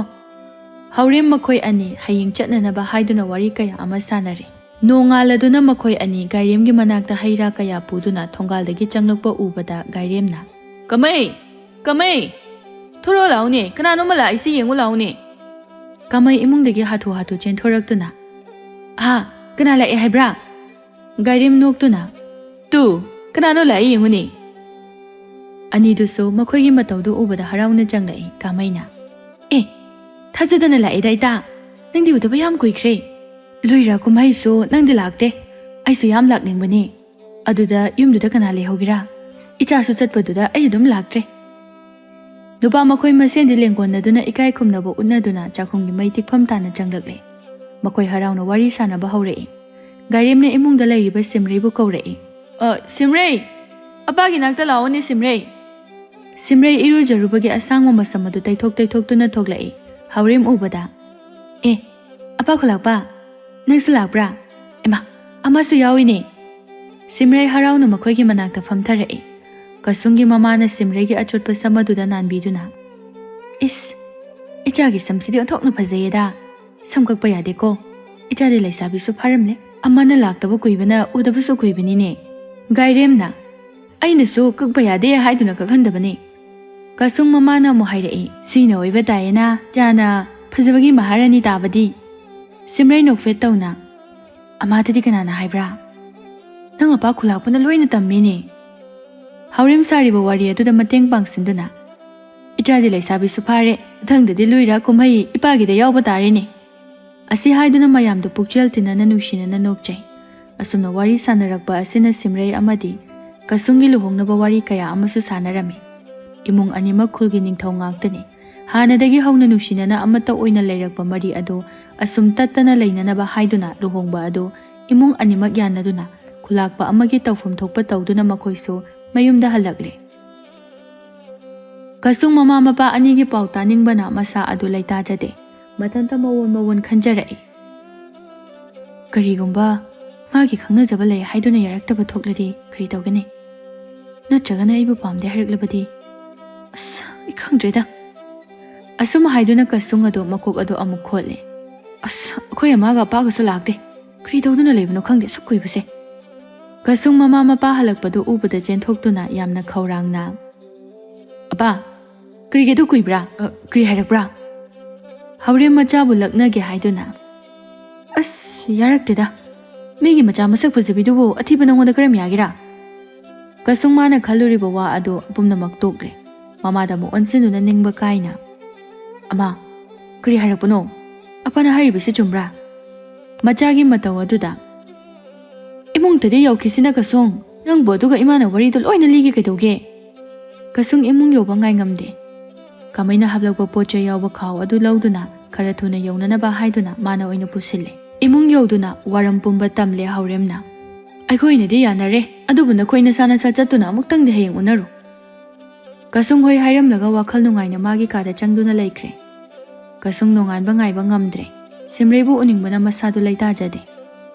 ꯍꯥꯎꯔꯦꯝ ꯃꯈꯣꯏ ꯑꯅꯤ ꯍꯌꯦꯡ ꯆꯠꯅꯅꯕ ꯍꯥꯏꯗꯨꯅ ꯋꯥꯔꯤ ꯀꯌꯥ ꯑꯃ ꯁꯥꯟꯅꯔꯦ꯫ ꯅꯣꯡꯉꯥꯜꯂꯗꯨꯅ ꯃꯈꯣꯏ ꯑꯅꯤ ꯒꯥꯏꯔꯦꯝꯒꯤ ꯃꯅꯥꯛꯇ ꯍꯩ ꯔꯥ ꯀꯌꯥ ꯄꯨꯗꯨꯅ ꯊꯣꯡꯒꯥꯜꯗꯒꯤ ꯆꯪꯂꯛꯄ ꯎꯕꯗ ꯒꯥꯏꯔꯦꯝꯅ, "ꯀꯃꯩ! ꯀꯃꯩ! ꯊꯣꯔꯛꯑꯣ ꯂꯥꯛꯎꯅꯦ, ꯀꯅꯥꯅꯣꯝꯃ ꯂꯥꯛꯏꯁꯤ ꯌꯦꯡꯉꯨ ꯂꯥꯛꯎꯅꯦ꯫" ꯀꯃꯩ ꯏꯃꯨꯡꯗꯒꯤ ꯍꯥꯊꯨ ꯍꯥꯊꯨ ꯆꯦꯟꯊꯣꯔꯛꯇꯨꯅ, "ꯑꯍꯥ, ꯀꯅꯥ ꯂꯥꯛꯑꯦ ꯍꯥꯏꯕ꯭ꯔꯥ?" ꯒꯥꯏꯔꯦꯝ ꯅꯣꯛꯇꯨꯅ, "ꯇꯨ, ꯀꯅꯥꯅꯣ ꯂꯥꯛꯏ ꯌꯦꯡꯉꯨꯅꯦ꯫" ꯑꯅꯤꯗꯨꯁꯨ ꯃꯈꯣꯏꯒꯤ ꯃꯇꯧꯗꯨ ꯎꯕꯗ ꯍꯔꯥꯎꯅ ꯆꯪꯂꯛꯏ ꯀꯥꯃꯩꯅ꯫ "ꯑꯦ, ꯊꯥꯖꯗꯅ ꯂꯥꯛꯑꯦꯗ ꯏꯇꯥ, ꯅꯪꯗꯤ ꯎꯗꯕ ꯌꯥꯝ ꯀꯨꯏꯈ꯭ꯔꯦ꯫ ꯂꯣꯏꯔ ꯀꯨꯝꯍꯩꯁꯨ ꯅꯪꯗꯤ ꯂꯥꯛꯇꯦ꯫ ꯑꯩꯁꯨ ꯌꯥꯝ ꯂꯥꯛꯅꯤꯡꯕꯅꯦ꯫ ꯑꯗꯨꯗ ꯌꯨꯝꯗꯨꯗ ꯀꯅꯥ ꯂꯩꯍꯧꯒꯦꯔꯥ? ꯏꯆꯥꯁꯨ ꯆꯠꯄꯗꯨꯗ ꯑꯩ ꯑꯗꯨꯝ ꯂꯥꯛꯇ꯭ꯔꯦ꯫" ꯅꯨꯄꯥ ꯃꯈꯣꯏ ꯃꯁꯦꯟꯗꯤ ꯂꯦꯡꯒꯣꯟꯅꯗꯨꯅ ꯏꯀꯥꯏ ꯈꯨꯝꯅꯕ ꯎꯠꯅꯗꯨꯅ ꯆꯥꯛꯈꯨꯝꯒꯤ ꯃꯩ ꯇꯤꯛꯐꯝ ꯇꯥꯅ ꯆꯪꯂꯛꯂꯦ꯫ ꯃꯈꯣꯏ ꯍꯔꯥꯎꯅ ꯋꯥꯔꯤ ꯁꯥꯟꯅꯕ ꯍꯧꯔꯛꯏ꯫ ꯒꯥꯏꯔꯦꯝꯅ ꯏꯃꯨꯡꯗ ꯂꯩꯔꯤꯕ ꯁꯤꯝꯔꯩꯕꯨ ꯀꯧꯔꯛꯏ꯫ "ꯑ, ꯁꯤꯝꯔꯩ! ꯑꯄꯥꯒꯤ ꯅꯥꯛꯇ ꯂꯥꯛꯑꯣꯅꯦ, ꯁꯤꯝꯔꯩ!" ꯁꯤꯝꯔꯩ ꯏꯔꯨꯖꯔꯨꯕꯒꯤ ꯑꯁꯥꯡꯕ ꯃꯁꯝ ꯑꯗꯨ ꯇꯩꯊꯣꯛ ꯇꯩꯊꯣꯛꯇꯨꯅ ꯊꯣꯛꯂꯛꯏ꯫ ꯍꯥꯎꯔꯦꯝ ꯎꯕꯗ, "ꯑꯦ, ꯑꯄꯥ ꯈꯨꯂꯥꯛꯄ, ꯅꯪꯁꯨ ꯂꯥꯛꯄ꯭ꯔꯥ? ꯏꯃꯥ, ꯑꯃꯁꯨ ꯌꯥꯎꯏꯅꯦ!" ꯁꯤꯝꯔꯩ ꯍꯔꯥꯎꯅ ꯃꯈꯣꯏꯒꯤ ꯃꯅꯥꯛꯇ ꯐꯝꯊꯔꯛꯏ꯫ ꯀꯁꯨꯡꯒꯤ ꯃꯃꯥꯅ ꯁꯤꯝꯔꯩꯒꯤ ꯑꯆꯣꯠꯄ ꯁꯝ ꯑꯗꯨꯗ ꯅꯥꯟꯕꯤꯗꯨꯅ, "ꯏꯁ, ꯏꯆꯥꯒꯤ ꯁꯝꯁꯤꯗꯤ ꯑꯣꯟꯊꯣꯛꯅ ꯐꯖꯩꯌꯦꯗ꯫ ꯁꯝ ꯀꯛꯄ ꯌꯥꯗꯦꯀꯣ꯫ ꯏꯆꯥꯗꯤ ꯂꯩꯁꯥꯕꯤꯁꯨ ꯐꯥꯔꯝꯂꯦ꯫ ꯑꯃꯅ ꯂꯥꯛꯇꯕ ꯀꯨꯏꯕꯅ ꯎꯗꯕꯁꯨ ꯀꯨꯏꯕꯅꯤꯅꯦ꯫" ꯒꯥꯏꯔꯦꯝꯅ, "ꯑꯩꯅꯁꯨ ꯀꯛꯄ ꯌꯥꯗꯦ ꯍꯥꯏꯗꯨꯅ ꯀꯛꯍꯟꯗꯕꯅꯤ꯫" ꯀꯁꯨꯡ ꯃꯃꯥꯅ ꯑꯃꯨꯛ ꯍꯥꯏꯔꯛꯏ, "ꯁꯤꯅ ꯑꯣꯏꯕ ꯇꯥꯏꯌꯦꯅ, ꯏꯆꯥꯅ ꯐꯖꯕꯒꯤ ꯃꯍꯥꯔꯥꯅꯤ ꯇꯥꯕꯗꯤ꯫" ꯁꯤꯝꯔꯩ ꯅꯣꯛꯐꯦꯠ ꯇꯧꯅ, "ꯑꯃꯥꯗꯗꯤ ꯀꯅꯥꯅ ꯍꯥꯏꯕ꯭ꯔꯥ? ꯅꯪ ꯑꯄꯥ ꯈꯨꯂꯥꯛꯄꯅ ꯂꯣꯏꯅ ꯇꯝꯃꯤꯅꯦ꯫" ꯍꯥꯎꯔꯦꯝ ꯁꯥꯔꯤꯕ ꯋꯥꯔꯤ ꯑꯗꯨꯗ ꯃꯇꯦꯡ ꯄꯥꯡꯁꯤꯟꯗꯨꯅ, "ꯏꯆꯥꯗꯤ ꯂꯩꯁꯥꯕꯤꯁꯨ ꯐꯥꯔꯦ, ꯃꯊꯪꯗꯗꯤ ꯂꯨꯏꯔ ꯀꯨꯝꯍꯩ ꯏꯄꯥꯒꯤꯗ ꯌꯥꯎꯕ ꯇꯥꯔꯦꯅꯦ꯫" ꯑꯁꯤ ꯍꯥꯏꯗꯨꯅ ꯃꯌꯥꯝꯗꯨ ꯄꯨꯛꯆꯦꯜ ꯇꯤꯟꯅꯅ ꯅꯨꯡꯁꯤꯅꯅ ꯅꯣꯛꯆꯩ꯫ ꯑꯁꯨꯝꯅ ꯋꯥꯔꯤ ꯁꯥꯟꯅꯔꯛꯄ ꯑꯁꯤꯅ ꯁꯤꯝꯔꯩ ꯑꯃꯗꯤ ꯀꯁꯨꯡꯒꯤ ꯂꯨꯍꯣꯡꯅꯕ ꯋꯥꯔꯤ ꯀꯌꯥ ꯑꯃꯁꯨ ꯁꯥꯟꯅꯔꯝꯃꯤ꯫ ꯏꯃꯨꯡ ꯑꯅꯤꯃꯛ ꯈꯨꯜꯒꯤ ꯅꯤꯡꯊꯧ ꯉꯥꯛꯇꯅꯤ꯫ ꯍꯥꯟꯅꯗꯒꯤ ꯍꯧꯅ ꯅꯨꯡꯁꯤꯅꯅ ꯑꯃꯠꯇ ꯑꯣꯏꯅ ꯂꯩꯔꯛꯄ ꯃꯔꯤ ꯑꯗꯨ ꯑꯁꯨꯝ ꯇꯠꯇꯅ ꯂꯩꯅꯅꯕ ꯍꯥꯏꯗꯨꯅ ꯂꯨꯍꯣꯡꯕ ꯑꯗꯨ ꯏꯃꯨꯡ ꯑꯅꯤꯃꯛ ꯌꯥꯅꯗꯨꯅ ꯈꯨꯂꯥꯛꯄ ꯑꯃꯒꯤ ꯇꯧꯐꯝ ꯊꯣꯛꯄ ꯇꯧꯗꯨꯅ ꯃꯈꯣꯏꯁꯨ ꯃꯌꯨꯝꯗ ꯍꯜꯂꯛꯂꯦ꯫ ꯀꯁꯨꯡ ꯃꯃꯥ ꯃꯄꯥ ꯑꯅꯤꯒꯤ ꯄꯥꯎ ꯇꯥꯅꯤꯡꯕꯅ ꯃꯁꯥ ꯑꯗꯨ ꯂꯩꯇꯥꯖꯗꯦ꯫ ꯃꯊꯟꯇ ꯃꯋꯣꯟ ꯃꯋꯣꯟ ꯈꯟꯖꯔꯛꯏ꯫ "ꯀꯔꯤꯒꯨꯝꯕ ꯃꯥꯒꯤ ꯈꯪꯅꯖꯕ ꯂꯩ ꯍꯥꯏꯗꯨꯅ ꯌꯥꯔꯛꯇꯕ ꯊꯣꯛꯂꯗꯤ ꯀꯔꯤ ꯇꯧꯒꯅꯤ? ꯅꯠꯇ꯭ꯔꯒꯅ ꯑꯩꯕꯨ ꯄꯥꯝꯗꯦ ꯍꯥꯏꯔꯛꯂꯕꯗꯤ? ꯑꯁ, ꯑꯩ ꯈꯪꯗ꯭ꯔꯦꯗ꯫" ꯑꯁꯨꯝ ꯍꯥꯏꯗꯨꯅ ꯀꯁꯨꯡ ꯑꯗꯨ ꯃꯀꯣꯛ ꯑꯗꯨ ꯑꯃꯨꯛ ꯈꯣꯠꯂꯦ꯫ "ꯑꯁ, ꯑꯩꯈꯣꯏ ꯑꯃꯒ ꯑꯄꯥꯒꯁꯨ ꯂꯥꯛꯇꯦ꯫ ꯀꯔꯤ ꯇꯧꯗꯨꯅ ꯂꯩꯕꯅꯣ ꯈꯪꯗꯦ ꯑꯁꯨꯛ ꯀꯨꯏꯕꯁꯦ꯫" ꯀꯁꯨꯡ ꯃꯃꯥ ꯃꯄꯥ ꯍꯜꯂꯛꯄꯗꯨ ꯎꯕꯗ ꯆꯦꯟꯊꯣꯛꯇꯨꯅ ꯌꯥꯝꯅ ꯈꯧꯔꯥꯡꯅ, "ꯑꯄꯥ, ꯀꯔꯤꯒꯤ ꯑꯗꯨ ꯀꯨꯏꯕ꯭ꯔꯥ? ꯑ, ꯀꯔꯤ ꯍꯥꯏꯔꯛꯄ꯭ꯔꯥ?" ꯍꯥꯎꯔꯦꯝ ꯃꯆꯥꯕꯨ ꯂꯛꯅꯒꯦ ꯍꯥꯏꯗꯨꯅ, "ꯑꯁ, ꯌꯥꯔꯛꯇꯦꯗ꯫ ꯃꯤꯒꯤ ꯃꯆꯥ ꯃꯁꯛ ꯐꯖꯕꯤꯗꯨꯕꯨ ꯑꯊꯤꯕ ꯅꯉꯣꯟꯗ ꯀꯔꯝ ꯌꯥꯒꯦꯔꯥ?" ꯀꯁꯨꯡ ꯃꯥꯅ ꯈꯜꯂꯨꯔꯤꯕ ꯋꯥ ꯑꯗꯨ ꯄꯨꯝꯅꯃꯛ ꯇꯣꯛꯂꯦ꯫ ꯃꯃꯥꯗ ꯑꯃꯨꯛ ꯑꯣꯟꯁꯤꯟꯗꯨꯅ ꯅꯤꯡꯕ ꯀꯥꯏꯅ, "ꯑꯃꯥ, ꯀꯔꯤ ꯍꯥꯏꯔꯛꯄꯅꯣ? ꯑꯄꯥꯅ ꯍꯥꯏꯔꯤꯕꯁꯤ ꯆꯨꯝꯕ꯭ꯔꯥ?" ꯃꯆꯥꯒꯤ ꯃꯇꯧ ꯑꯗꯨꯗ, "ꯏꯃꯨꯡꯗꯗꯤ ꯌꯧꯈꯤꯁꯤꯅ ꯀꯁꯨꯡ, ꯅꯪꯕꯨ ꯑꯗꯨꯒ ꯏꯃꯥꯅ ꯋꯥꯔꯤꯗꯨ ꯂꯣꯏꯅ ꯂꯤꯒꯦ ꯀꯩꯗꯧꯒꯦ?" ꯀꯁꯨꯡ ꯏꯃꯨꯡ ꯌꯧꯕ ꯉꯥꯏꯉꯝꯗꯦ꯫ ꯀꯃꯩꯅ ꯍꯥꯞꯂꯛꯄ ꯄꯣꯠ ꯆꯩ ꯌꯥꯎꯕ ꯈꯥꯎ ꯑꯗꯨ ꯂꯧꯗꯨꯅ ꯈꯔ ꯊꯨꯅ ꯌꯧꯅꯅꯕ ꯍꯥꯏꯗꯨꯅ ꯃꯥꯅ ꯑꯣꯏꯅ ꯄꯨꯁꯤꯜꯂꯦ꯫ ꯏꯃꯨꯡ ꯌꯧꯗꯨꯅ ꯋꯥꯔꯝ ꯄꯨꯝꯕ ꯇꯝꯂꯦ ꯍꯥꯎꯔꯦꯝꯅ꯫ "ꯑꯩꯈꯣꯏꯅꯗꯤ ꯌꯥꯅꯔꯦ, ꯑꯗꯨꯕꯨ ꯅꯈꯣꯏ ꯅꯁꯥ ꯅꯁꯥ ꯆꯠꯇꯨꯅ ꯑꯃꯨꯛꯇꯪꯗꯤ ꯍꯌꯦꯡ ꯎꯅꯔꯨ꯫" ꯀꯁꯨꯡ ꯍꯣꯏ ꯍꯥꯏꯔꯝꯂꯒ ꯋꯥꯈꯜ ꯅꯨꯡꯉꯥꯏꯅ ꯃꯥꯒꯤ ꯀꯥꯗ ꯆꯪꯗꯨꯅ ꯂꯩꯈ꯭ꯔꯦ꯫ ꯀꯁꯨꯡ ꯅꯣꯡꯉꯥꯟꯕ ꯉꯥꯏꯕ ꯉꯝꯗ꯭ꯔꯦ꯫ ꯁꯤꯝꯔꯩꯕꯨ ꯎꯅꯤꯡꯕꯅ ꯃꯁꯥꯗꯨ ꯂꯩꯇꯥꯖꯗꯦ꯫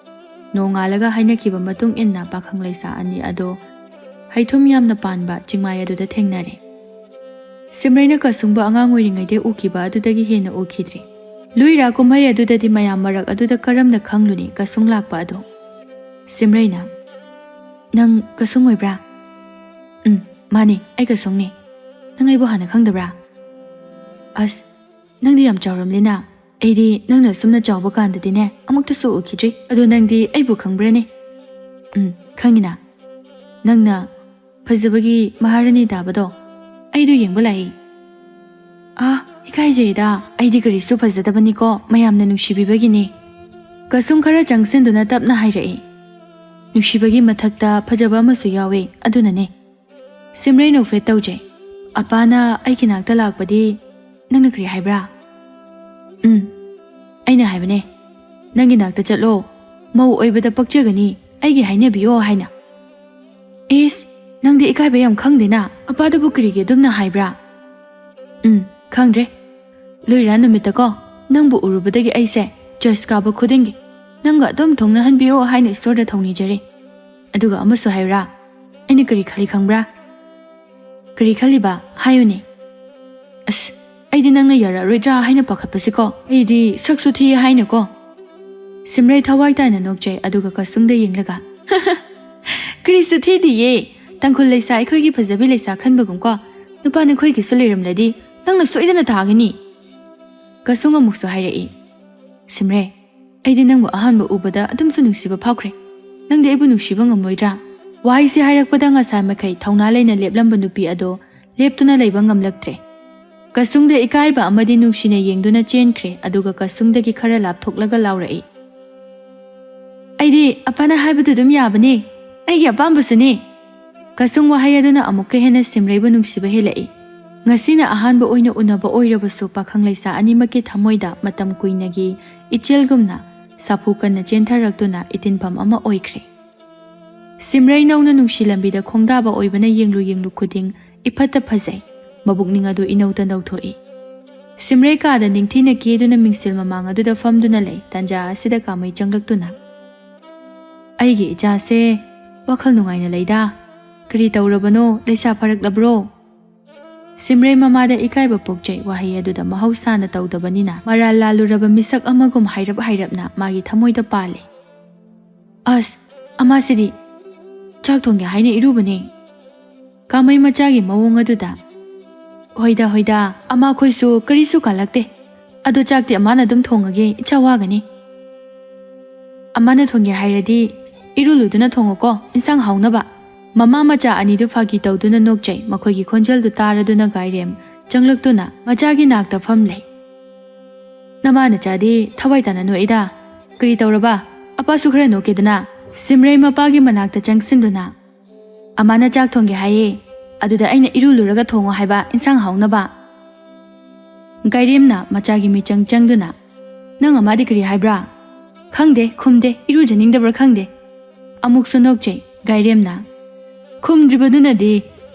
ꯅꯣꯡꯉꯥꯜꯂꯒ ꯍꯥꯏꯅꯈꯤꯕ ꯃꯇꯨꯡ ꯏꯟꯅ ꯄꯥꯈꯪ ꯂꯩꯁꯥ ꯑꯅꯤ ꯑꯗꯣ ꯍꯩꯊꯨꯝ ꯌꯥꯝꯅ ꯄꯥꯟꯕ ꯆꯤꯡꯃꯥꯏ ꯑꯗꯨꯗ ꯊꯦꯡꯅꯔꯦ꯫ ꯁꯤꯝꯔꯩꯅ ꯀꯁꯨꯡꯕꯨ ꯑꯉꯥꯡ ꯑꯣꯏꯔꯤꯉꯩꯗꯩ ꯎꯈꯤꯕ ꯑꯗꯨꯗꯒꯤ ꯍꯦꯟꯅ ꯎꯈꯤꯗ꯭ꯔꯤ꯫ ꯂꯨꯏꯔꯥ ꯀꯨꯝꯍꯩ ꯑꯗꯨꯗꯗꯤ ꯃꯌꯥꯝ ꯃꯔꯛ ꯑꯗꯨꯗ ꯀꯔꯝꯅ ꯈꯪꯂꯨꯅꯤ ꯀꯁꯨꯡ ꯂꯥꯛꯄ ꯑꯗꯣ? ꯁꯤꯝꯔꯩꯅ, "ꯅꯪ ꯀꯁꯨꯡ ꯑꯣꯏꯕ꯭ꯔꯥ?" "ꯎꯝ, ꯃꯥꯅꯦ, ꯑꯩ ꯀꯁꯨꯡꯅꯦ꯫ ꯅꯪ ꯑꯩꯕꯨ ꯍꯥꯟꯅ ꯈꯪꯗꯕ꯭ꯔꯥ?" "ꯑꯁ, ꯅꯪꯗꯤ ꯌꯥꯝ ꯆꯥꯎꯔꯝꯂꯦꯅ꯫ ꯑꯩꯗꯤ ꯅꯪꯅ ꯑꯁꯨꯝꯅ ꯆꯥꯎꯕ ꯀꯥꯟꯗꯗꯤꯅꯦ, ꯑꯃꯨꯛꯇꯁꯨ ꯎꯈꯤꯗ꯭ꯔꯤ꯫ ꯑꯗꯣ ꯅꯪꯗꯤ ꯑꯩꯕꯨ ꯈꯪꯕ꯭ꯔꯥꯅꯦ?" "ꯎꯝ, ꯈꯪꯉꯤꯅ꯫ ꯅꯪꯅ ꯐꯖꯕꯒꯤ ꯃꯍꯥꯔꯥꯅꯤ ꯇꯥꯕꯗꯣ, ꯑꯩꯗꯣ ꯌꯦꯡꯕ ꯂꯥꯛꯏ꯫" "ꯑꯥ, ꯏꯀꯥꯏꯖꯩꯗ꯫ ꯑꯩꯗꯤ ꯀꯔꯤꯁꯨ ꯐꯖꯗꯕꯅꯤꯀꯣ, ꯃꯌꯥꯝꯅ ꯅꯨꯡꯁꯤꯕꯤꯕꯒꯤꯅꯦ꯫" ꯀꯁꯨꯡ ꯈꯔ ꯆꯪꯁꯤꯟꯗꯨꯅ ꯇꯞꯅ ꯍꯥꯏꯔꯛꯏ꯫ "ꯅꯨꯡꯁꯤꯕꯒꯤ ꯃꯊꯛꯇ ꯐꯖꯕ ꯑꯃꯁꯨ ꯌꯥꯎꯋꯦ, ꯑꯗꯨꯅꯅꯦ꯫" ꯁꯤꯝꯔꯩ ꯅꯣꯛꯐꯦꯠ ꯇꯧꯖꯩ꯫ "ꯑꯄꯥꯅ ꯑꯩꯒꯤ ꯅꯥꯛꯇ ꯂꯥꯛꯄꯗꯤ ꯅꯪꯅ ꯀꯔꯤ ꯍꯥꯏꯕ꯭ꯔꯥ?" "ꯎꯝ, ꯑꯩꯅ ꯍꯥꯏꯕꯅꯦ, ꯅꯪꯒꯤ ꯅꯥꯛꯇ ꯆꯠꯂꯣ, ꯃꯧ ꯑꯣꯏꯕꯗ ꯄꯛꯆꯒꯅꯤ, ꯑꯩꯒꯤ ꯍꯥꯏꯅꯕꯤꯌꯣ ꯍꯥꯏꯅ꯫" "ꯏꯁ, ꯅꯪꯗꯤ ꯏꯀꯥꯏꯕ ꯌꯥꯝ ꯈꯪꯗꯦꯅ, ꯑꯄꯥꯗꯨꯕꯨ ꯀꯔꯤꯒꯤ ꯑꯗꯨꯝꯅ ꯍꯥꯏꯕ꯭ꯔꯥ?" "ꯎꯝ, ꯈꯪꯗ꯭ꯔꯦ꯫ ꯂꯣꯏꯔꯥ ꯅꯨꯃꯤꯠꯇꯀꯣ, ꯅꯪꯕꯨ ꯎꯔꯨꯕꯗꯒꯤ ꯑꯩꯁꯦ ꯆꯔꯆ ꯀꯥꯕ ꯈꯨꯗꯤꯡꯒꯤ ꯅꯪꯒ ꯑꯗꯨꯝ ꯊꯨꯡꯅꯍꯟꯕꯤꯌꯣ ꯍꯥꯏꯅ ꯏꯁꯣꯔꯗ ꯊꯧꯅꯤꯖꯔꯤ꯫ ꯑꯗꯨꯒ ꯑꯃꯁꯨ ꯍꯥꯏꯌꯨꯔꯥ? ꯑꯩꯅ ꯀꯔꯤ ꯈꯜꯂꯤ ꯈꯪꯕ꯭ꯔꯥ?" "ꯀꯔꯤ ꯈꯜꯂꯤꯕ? ꯍꯥꯏꯌꯨꯅꯦ꯫" "ꯑꯁ, ꯑꯩꯗꯤ ꯅꯪꯅ ꯌꯥꯔꯛꯑꯔꯣꯏꯗ꯭ꯔꯥ ꯍꯥꯏꯅ ꯄꯥꯈꯠꯄꯁꯤꯀꯣ, ꯑꯩꯗꯤ ꯁꯛꯁꯨ ꯊꯤ ꯍꯥꯏꯅꯀꯣ꯫" ꯁꯤꯝꯔꯩ ꯊꯋꯥꯏ ꯇꯥꯅ ꯅꯣꯛꯆꯩ, ꯑꯗꯨꯒ ꯀꯁꯨꯡꯗ ꯌꯦꯡꯂꯒ, "ꯀꯔꯤꯁꯨ ꯊꯤꯗꯤꯌꯦ꯫ ꯇꯥꯡꯈꯨꯜ ꯂꯩꯁꯥ ꯑꯩꯈꯣꯏꯒꯤ ꯐꯖꯕꯤ ꯂꯩꯁꯥ ꯈꯟꯕꯒꯨꯝꯀꯣ, ꯅꯨꯄꯥ ꯅꯈꯣꯏꯒꯤꯁꯨ ꯂꯩꯔꯝꯂꯗꯤ ꯅꯪꯅ ꯁꯣꯏꯗꯅ ꯇꯥꯒꯅꯤ꯫" ꯀꯁꯨꯡ ꯑꯃꯨꯛꯁꯨ ꯍꯥꯏꯔꯛꯏ, "ꯁꯤꯝꯔꯩ, ꯑꯩꯗꯤ ꯅꯪꯕꯨ ꯑꯍꯥꯟꯕ ꯎꯕꯗ ꯑꯗꯨꯝꯁꯨ ꯅꯨꯡꯁꯤꯕ ꯐꯥꯎꯈ꯭ꯔꯦ꯫ ꯅꯪꯗꯤ ꯑꯩꯕꯨ ꯅꯨꯡꯁꯤꯕ ꯉꯝꯂꯣꯏꯗ꯭ꯔꯥ?" ꯋꯥꯍꯩꯁꯤ ꯍꯥꯏꯔꯛꯄꯗ ꯉꯁꯥꯏ ꯃꯈꯩ ꯊꯧꯅꯥ ꯂꯩꯅ ꯂꯦꯞꯂꯝꯕ ꯅꯨꯄꯤ ꯑꯗꯣ ꯂꯦꯞꯇꯨꯅ ꯂꯩꯕ ꯉꯝꯂꯛꯇ꯭ꯔꯦ꯫ ꯀꯁꯨꯡꯗ ꯏꯀꯥꯏꯕ ꯑꯃꯗꯤ ꯅꯨꯡꯁꯤꯅ ꯌꯦꯡꯗꯨꯅ ꯆꯦꯟꯈ꯭ꯔꯦ, ꯑꯗꯨꯒ ꯀꯁꯨꯡꯗꯒꯤ ꯈꯔ ꯂꯥꯞꯊꯣꯛꯂꯒ ꯂꯥꯎꯔꯛꯏ, "ꯑꯩꯗꯤ ꯑꯄꯥꯅ ꯍꯥꯏꯕꯗꯨ ꯑꯗꯨꯝ ꯌꯥꯕꯅꯦ, ꯑꯩꯒꯤ ꯑꯄꯥꯝꯕꯁꯨꯅꯦ꯫" ꯀꯁꯨꯡ ꯋꯥꯍꯩ ꯑꯗꯨꯅ ꯑꯃꯨꯛꯀ ꯍꯦꯟꯅ ꯁꯤꯝꯔꯩꯕꯨ ꯅꯨꯡꯁꯤꯕ ꯍꯦꯜꯂꯛꯏ꯫ ꯉꯁꯤꯅ ꯑꯍꯥꯟꯕ ꯑꯣꯏꯅ ꯎꯅꯕ ꯑꯣꯏꯔꯕꯁꯨ, ꯄꯥꯈꯪ ꯂꯩꯁꯥ ꯑꯅꯤꯃꯛꯀꯤ ꯊꯃꯣꯏꯗ ꯃꯇꯝ ꯀꯨꯏꯅꯒꯤ ꯏꯆꯦꯜꯒꯨꯝꯅ ꯁꯥꯐꯨ ꯀꯟꯅ ꯆꯦꯟꯊꯔꯛꯇꯨꯅ ꯏꯇꯤꯟꯐꯝ ꯑꯃ ꯑꯣꯏꯈ꯭ꯔꯦ꯫ ꯁꯤꯝꯔꯩ ꯅꯧꯅ ꯅꯨꯡꯁꯤ ꯂꯝꯕꯤꯗ ꯈꯣꯡꯗꯥꯕ ꯑꯣꯏꯕꯅ ꯌꯦꯡꯂꯨ ꯌꯦꯡꯂꯨ ꯈꯨꯗꯤꯡ ꯏꯐꯠꯇ ꯐꯖꯩ, ꯃꯕꯨꯛꯅꯤꯡ ꯑꯗꯨ ꯏꯅꯧꯇ ꯅꯧꯊꯣꯛꯏ꯫ ꯁꯤꯝꯔꯩ ꯀꯥꯗ ꯅꯤꯡꯊꯤꯅ ꯀꯦꯗꯨꯅ ꯃꯤꯡꯁꯦꯜ ꯃꯃꯥꯡ ꯑꯗꯨꯗ ꯐꯝꯗꯨꯅ ꯂꯩ꯫ ꯇꯥꯟꯖꯥ ꯑꯁꯤꯗ ꯀꯥꯃꯩ ꯆꯪꯂꯛꯇꯨꯅ, "ꯑꯩꯒꯤ ꯏꯆꯥꯁꯦ ꯋꯥꯈꯜ ꯅꯨꯡꯉꯥꯏꯅ ꯂꯩꯗ꯫ ꯀꯔꯤ ꯇꯧꯔꯕꯅꯣ? ꯂꯩꯁꯥ ꯐꯔꯛꯂꯕ꯭ꯔꯣ?" ꯁꯤꯝꯔꯩ ꯃꯃꯥꯗ ꯏꯀꯥꯏꯕ ꯄꯣꯛꯆꯩ꯫ ꯋꯥꯍꯩ ꯑꯗꯨꯗ ꯃꯍꯧꯁꯥꯅ ꯇꯧꯗꯕꯅꯤꯅ ꯃꯔꯥꯜ ꯂꯥꯜꯂꯨꯔꯕ ꯃꯤꯁꯛ ꯑꯃꯒꯨꯝ ꯍꯥꯏꯔꯞ ꯍꯥꯏꯔꯞꯅ ꯃꯥꯒꯤ ꯊꯃꯣꯏꯗ ꯄꯥꯜꯂꯤ꯫ "ꯑꯁ, ꯑꯃꯁꯤꯗꯤ ꯆꯥꯛ ꯊꯣꯡꯒꯦ ꯍꯥꯏꯅ ꯏꯔꯨꯕꯅꯦ꯫" ꯀꯥꯃꯩ ꯃꯆꯥꯒꯤ ꯃꯑꯣꯡ ꯑꯗꯨꯗ, "ꯍꯣꯏꯗ, ꯍꯣꯏꯗ, ꯑꯃ ꯑꯩꯈꯣꯏꯁꯨ ꯀꯔꯤꯁꯨ ꯀꯥꯜꯂꯛꯇꯦ꯫ ꯑꯗꯣ ꯆꯥꯛꯇꯤ ꯑꯃꯅ ꯑꯗꯨꯝ ꯊꯣꯡꯉꯒꯦ, ꯏꯆꯥ ꯋꯥꯒꯅꯤ꯫" "ꯑꯃꯅ ꯊꯣꯡꯒꯦ ꯍꯥꯏꯔꯗꯤ ꯏꯔꯨ ꯂꯨꯗꯨꯅ ꯊꯣꯡꯉꯨꯀꯣ, ꯏꯟꯁꯥꯡ ꯍꯥꯎꯅꯕ꯫" ꯃꯃꯥ ꯃꯆꯥ ꯑꯅꯤꯗꯨ ꯐꯥꯒꯤ ꯇꯧꯗꯨꯅ ꯅꯣꯛꯆꯩ꯫ ꯃꯈꯣꯏꯒꯤ ꯈꯣꯟꯖꯦꯜꯗꯨ ꯇꯥꯔꯗꯨꯅ ꯒꯥꯏꯔꯦꯝ ꯆꯪꯂꯛꯇꯨꯅ ꯃꯆꯥꯒꯤ ꯅꯥꯛꯇ ꯐꯝꯂꯩ꯫ "ꯅꯃꯥ ꯅꯆꯥꯗꯤ ꯊꯋꯥꯏ ꯇꯥꯅ ꯅꯣꯛꯏꯗ꯫ ꯀꯔꯤ ꯇꯧꯔꯕ? ꯑꯄꯥꯁꯨ ꯈꯔ ꯅꯣꯛꯀꯦꯗꯅ꯫" ꯁꯤꯝꯔꯩ ꯃꯄꯥꯒꯤ ꯃꯅꯥꯛꯇ ꯆꯪꯁꯤꯟꯗꯨꯅ, "ꯑꯃꯅ ꯆꯥꯛ ꯊꯣꯡꯒꯦ ꯍꯥꯏꯌꯦ, ꯑꯗꯨꯗ ꯑꯩꯅ ꯏꯔꯨ ꯂꯨꯔꯒ ꯊꯣꯡꯉꯣ ꯍꯥꯏꯕ, ꯏꯟꯁꯥꯡ ꯍꯥꯎꯅꯕ꯫" ꯒꯥꯏꯔꯦꯝꯅ ꯃꯆꯥꯒꯤ ꯃꯤꯆꯪ ꯆꯪꯗꯨꯅ, "ꯅꯪ ꯑꯃꯗꯤ ꯀꯔꯤ ꯍꯥꯏꯕ꯭ꯔꯥ?" "ꯈꯪꯗꯦ, ꯈꯨꯝꯗꯦ, ꯏꯔꯨꯖꯅꯤꯡꯗꯕ꯭ꯔꯥ ꯈꯪꯗꯦ꯫" ꯑꯃꯨꯛꯁꯨ ꯅꯣꯛꯆꯩ ꯒꯥꯏꯔꯦꯝꯅ꯫ "ꯈꯨꯝꯗ꯭ꯔꯤꯕꯗꯨꯅꯗꯤ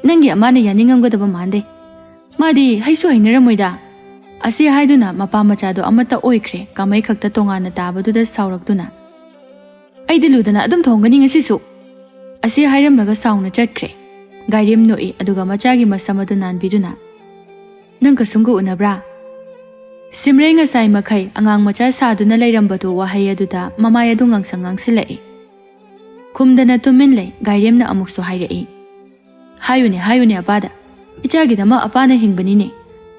ꯅꯪꯒꯤ ꯑꯃꯅ ꯌꯥꯅꯤꯡꯉꯝꯒꯗꯕ ꯃꯥꯟꯗꯦ꯫ ꯃꯥꯗꯤ ꯍꯩꯁꯨ ꯍꯩꯅꯔꯝꯃꯣꯏꯗ꯫" ꯑꯁꯤ ꯍꯥꯏꯗꯨꯅ ꯃꯄꯥ ꯃꯆꯥꯗꯣ ꯑꯃꯠꯇ ꯑꯣꯏꯈ꯭ꯔꯦ꯫ ꯀꯥꯃꯩ ꯈꯛꯇ ꯇꯣꯉꯥꯟꯅ ꯇꯥꯕꯗꯨꯗ ꯁꯥꯎꯔꯛꯇꯨꯅ, "ꯑꯩꯗꯤ ꯂꯨꯗꯅ ꯑꯗꯨꯝ ꯊꯣꯡꯒꯅꯤ ꯉꯁꯤꯁꯨ꯫" ꯑꯁꯤ ꯍꯥꯏꯔꯝꯂꯒ ꯁꯥꯎꯅ ꯆꯠꯈ꯭ꯔꯦ꯫ ꯒꯥꯏꯔꯦꯝ ꯅꯣꯛꯏ, ꯑꯗꯨꯒ ꯃꯆꯥꯒꯤ ꯃꯁꯝ ꯑꯗꯨ ꯅꯥꯟꯕꯤꯗꯨꯅ, "ꯅꯪ ꯀꯁꯨꯝꯒ ꯎꯅꯕ꯭ꯔꯥ?" ꯁꯤꯝꯔꯩ ꯉꯁꯥꯏ ꯃꯈꯩ ꯑꯉꯥꯡ ꯃꯆꯥ ꯁꯥꯗꯨꯅ ꯂꯩꯔꯝꯕꯗꯨ ꯋꯥꯍꯩ ꯑꯗꯨꯗ ꯃꯃꯥꯏ ꯑꯗꯨ ꯉꯥꯡꯁꯪ ꯉꯥꯡꯁꯤꯜꯂꯛꯏ꯫ ꯈꯨꯝꯗꯅ ꯇꯨꯃꯤꯟ ꯂꯩ꯫ ꯒꯥꯏꯔꯦꯝꯅ ꯑꯃꯨꯛꯁꯨ ꯍꯥꯏꯔꯛꯏ, "ꯍꯥꯏꯌꯨꯅꯦ, ꯍꯥꯏꯌꯨꯅꯦ ꯑꯄꯥꯗ꯫ ꯏꯆꯥꯒꯤꯗꯃꯛ ꯑꯄꯥꯅ ꯍꯤꯡꯕꯅꯤꯅꯦ꯫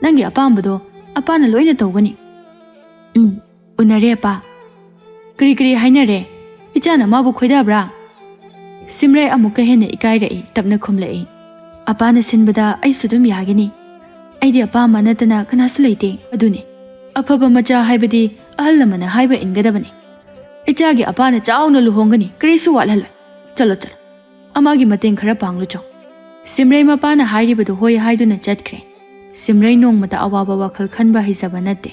ꯅꯪꯒꯤ ꯑꯄꯥꯝꯕꯗꯣ ꯑꯄꯥꯅ ꯂꯣꯏꯅ ꯇꯧꯒꯅꯤ꯫" "ꯎꯝ, ꯎꯅꯔꯦ ꯑꯄꯥ꯫" "ꯀꯔꯤ ꯀꯔꯤ ꯍꯥꯏꯅꯔꯦ? ꯏꯆꯥꯅ ꯃꯥꯕꯨ ꯈꯣꯏꯗꯥꯕ꯭ꯔꯥ?" ꯁꯤꯝꯔꯩ ꯑꯃꯨꯛꯀ ꯍꯦꯟꯅ ꯏꯀꯥꯏꯔꯛꯏ, ꯇꯞꯅ ꯈꯨꯝꯂꯛꯏ, "ꯑꯄꯥꯅ ꯁꯤꯟꯕꯗ ꯑꯩꯁꯨ ꯑꯗꯨꯝ ꯌꯥꯒꯅꯤ꯫ ꯑꯩꯗꯤ ꯑꯄꯥꯝꯕ ꯅꯠꯇꯅ ꯀꯅꯥꯁꯨ ꯂꯩꯇꯦ꯫ ꯑꯗꯨꯅꯤ, ꯑꯐꯕ ꯃꯆꯥ ꯍꯥꯏꯕꯗꯤ ꯑꯍꯜ ꯂꯃꯟꯅ ꯍꯥꯏꯕ ꯏꯟꯒꯗꯕꯅꯤ꯫ ꯏꯆꯥꯒꯤ ꯑꯄꯥꯅ ꯆꯥꯎꯅ ꯂꯨꯍꯣꯡꯒꯅꯤ, ꯀꯔꯤꯁꯨ ꯋꯥꯠꯍꯜꯂꯣꯏ꯫ ꯆꯠꯂꯣ, ꯆꯠꯂꯣ, ꯑꯃꯒꯤ ꯃꯇꯦꯡ ꯈꯔ ꯄꯥꯡꯂꯨꯆꯣ꯫" ꯁꯤꯝꯔꯩ ꯃꯄꯥꯅ ꯍꯥꯏꯔꯤꯕꯗꯨ ꯍꯣꯏ ꯍꯥꯏꯗꯨꯅ ꯆꯠꯈ꯭ꯔꯦ꯫ ꯁꯤꯝꯔꯩ ꯅꯣꯡꯃꯇ ꯑꯋꯥꯕ ꯋꯥꯈꯜ ꯈꯟꯕ ꯍꯩꯖꯕ ꯅꯠꯇꯦ꯫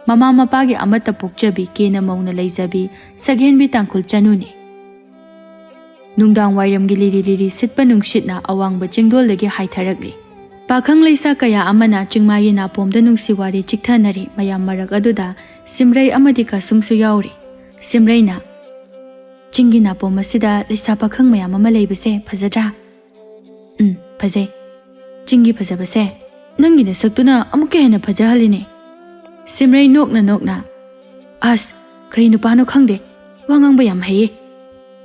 ꯃꯃꯥ ꯃꯄꯥꯒꯤ ꯑꯃꯠꯇ ꯄꯣꯛꯆꯕꯤ, ꯀꯦꯅ ꯃꯧꯅ ꯂꯩꯖꯕꯤ ꯁꯛꯍꯦꯟꯕꯤ ꯇꯥꯡꯈꯨꯜ ꯆꯅꯨꯅꯤ꯫ ꯅꯨꯡꯗꯥꯡ ꯋꯥꯏꯔꯝꯒꯤ ꯂꯤꯔꯤ ꯂꯤꯔꯤ ꯁꯤꯠꯄ ꯅꯨꯡꯁꯤꯠꯅ ꯑꯋꯥꯡꯕ ꯆꯤꯡꯗꯣꯜꯗꯒꯤ ꯍꯥꯏꯊꯔꯛꯂꯤ꯫ ꯄꯥꯈꯪ ꯂꯩꯁꯥ ꯀꯌꯥ ꯑꯃꯅ ꯆꯤꯡꯃꯥꯏꯒꯤ ꯅꯥꯄꯣꯝꯗ ꯅꯨꯡꯁꯤ ꯋꯥꯔꯤ ꯆꯤꯛꯊꯅꯔꯤ꯫ ꯃꯌꯥꯝ ꯃꯔꯛ ꯑꯗꯨꯗ ꯁꯤꯝꯔꯩ ꯑꯃꯗꯤ ꯀꯁꯨꯡꯁꯨ ꯌꯥꯎꯔꯤ꯫ ꯁꯤꯝꯔꯩꯅ, "ꯆꯤꯡꯒꯤ ꯅꯥꯄꯣꯝ ꯑꯁꯤꯗ ꯂꯩꯁꯥ ꯄꯥꯈꯪ ꯃꯌꯥꯝ ꯑꯃ ꯂꯩꯕꯁꯦ ꯐꯖꯗ꯭ꯔꯥ?" "ꯎꯝ, ꯐꯖꯩ꯫ ꯆꯤꯡꯒꯤ ꯐꯖꯕꯁꯦ ꯅꯪꯒꯤ ꯅꯁꯛꯇꯨꯅ ꯑꯃꯨꯛꯀ ꯍꯦꯟꯅ ꯐꯖꯍꯜꯂꯤꯅꯦ꯫" ꯁꯤꯝꯔꯩ ꯅꯣꯛꯅ ꯅꯣꯛꯅ, "ꯑꯁ, ꯀꯔꯤ ꯅꯨꯄꯥꯅꯣ ꯈꯪꯗꯦ, ꯋꯥ ꯉꯥꯡꯕ ꯌꯥꯝ ꯍꯩꯌꯦ꯫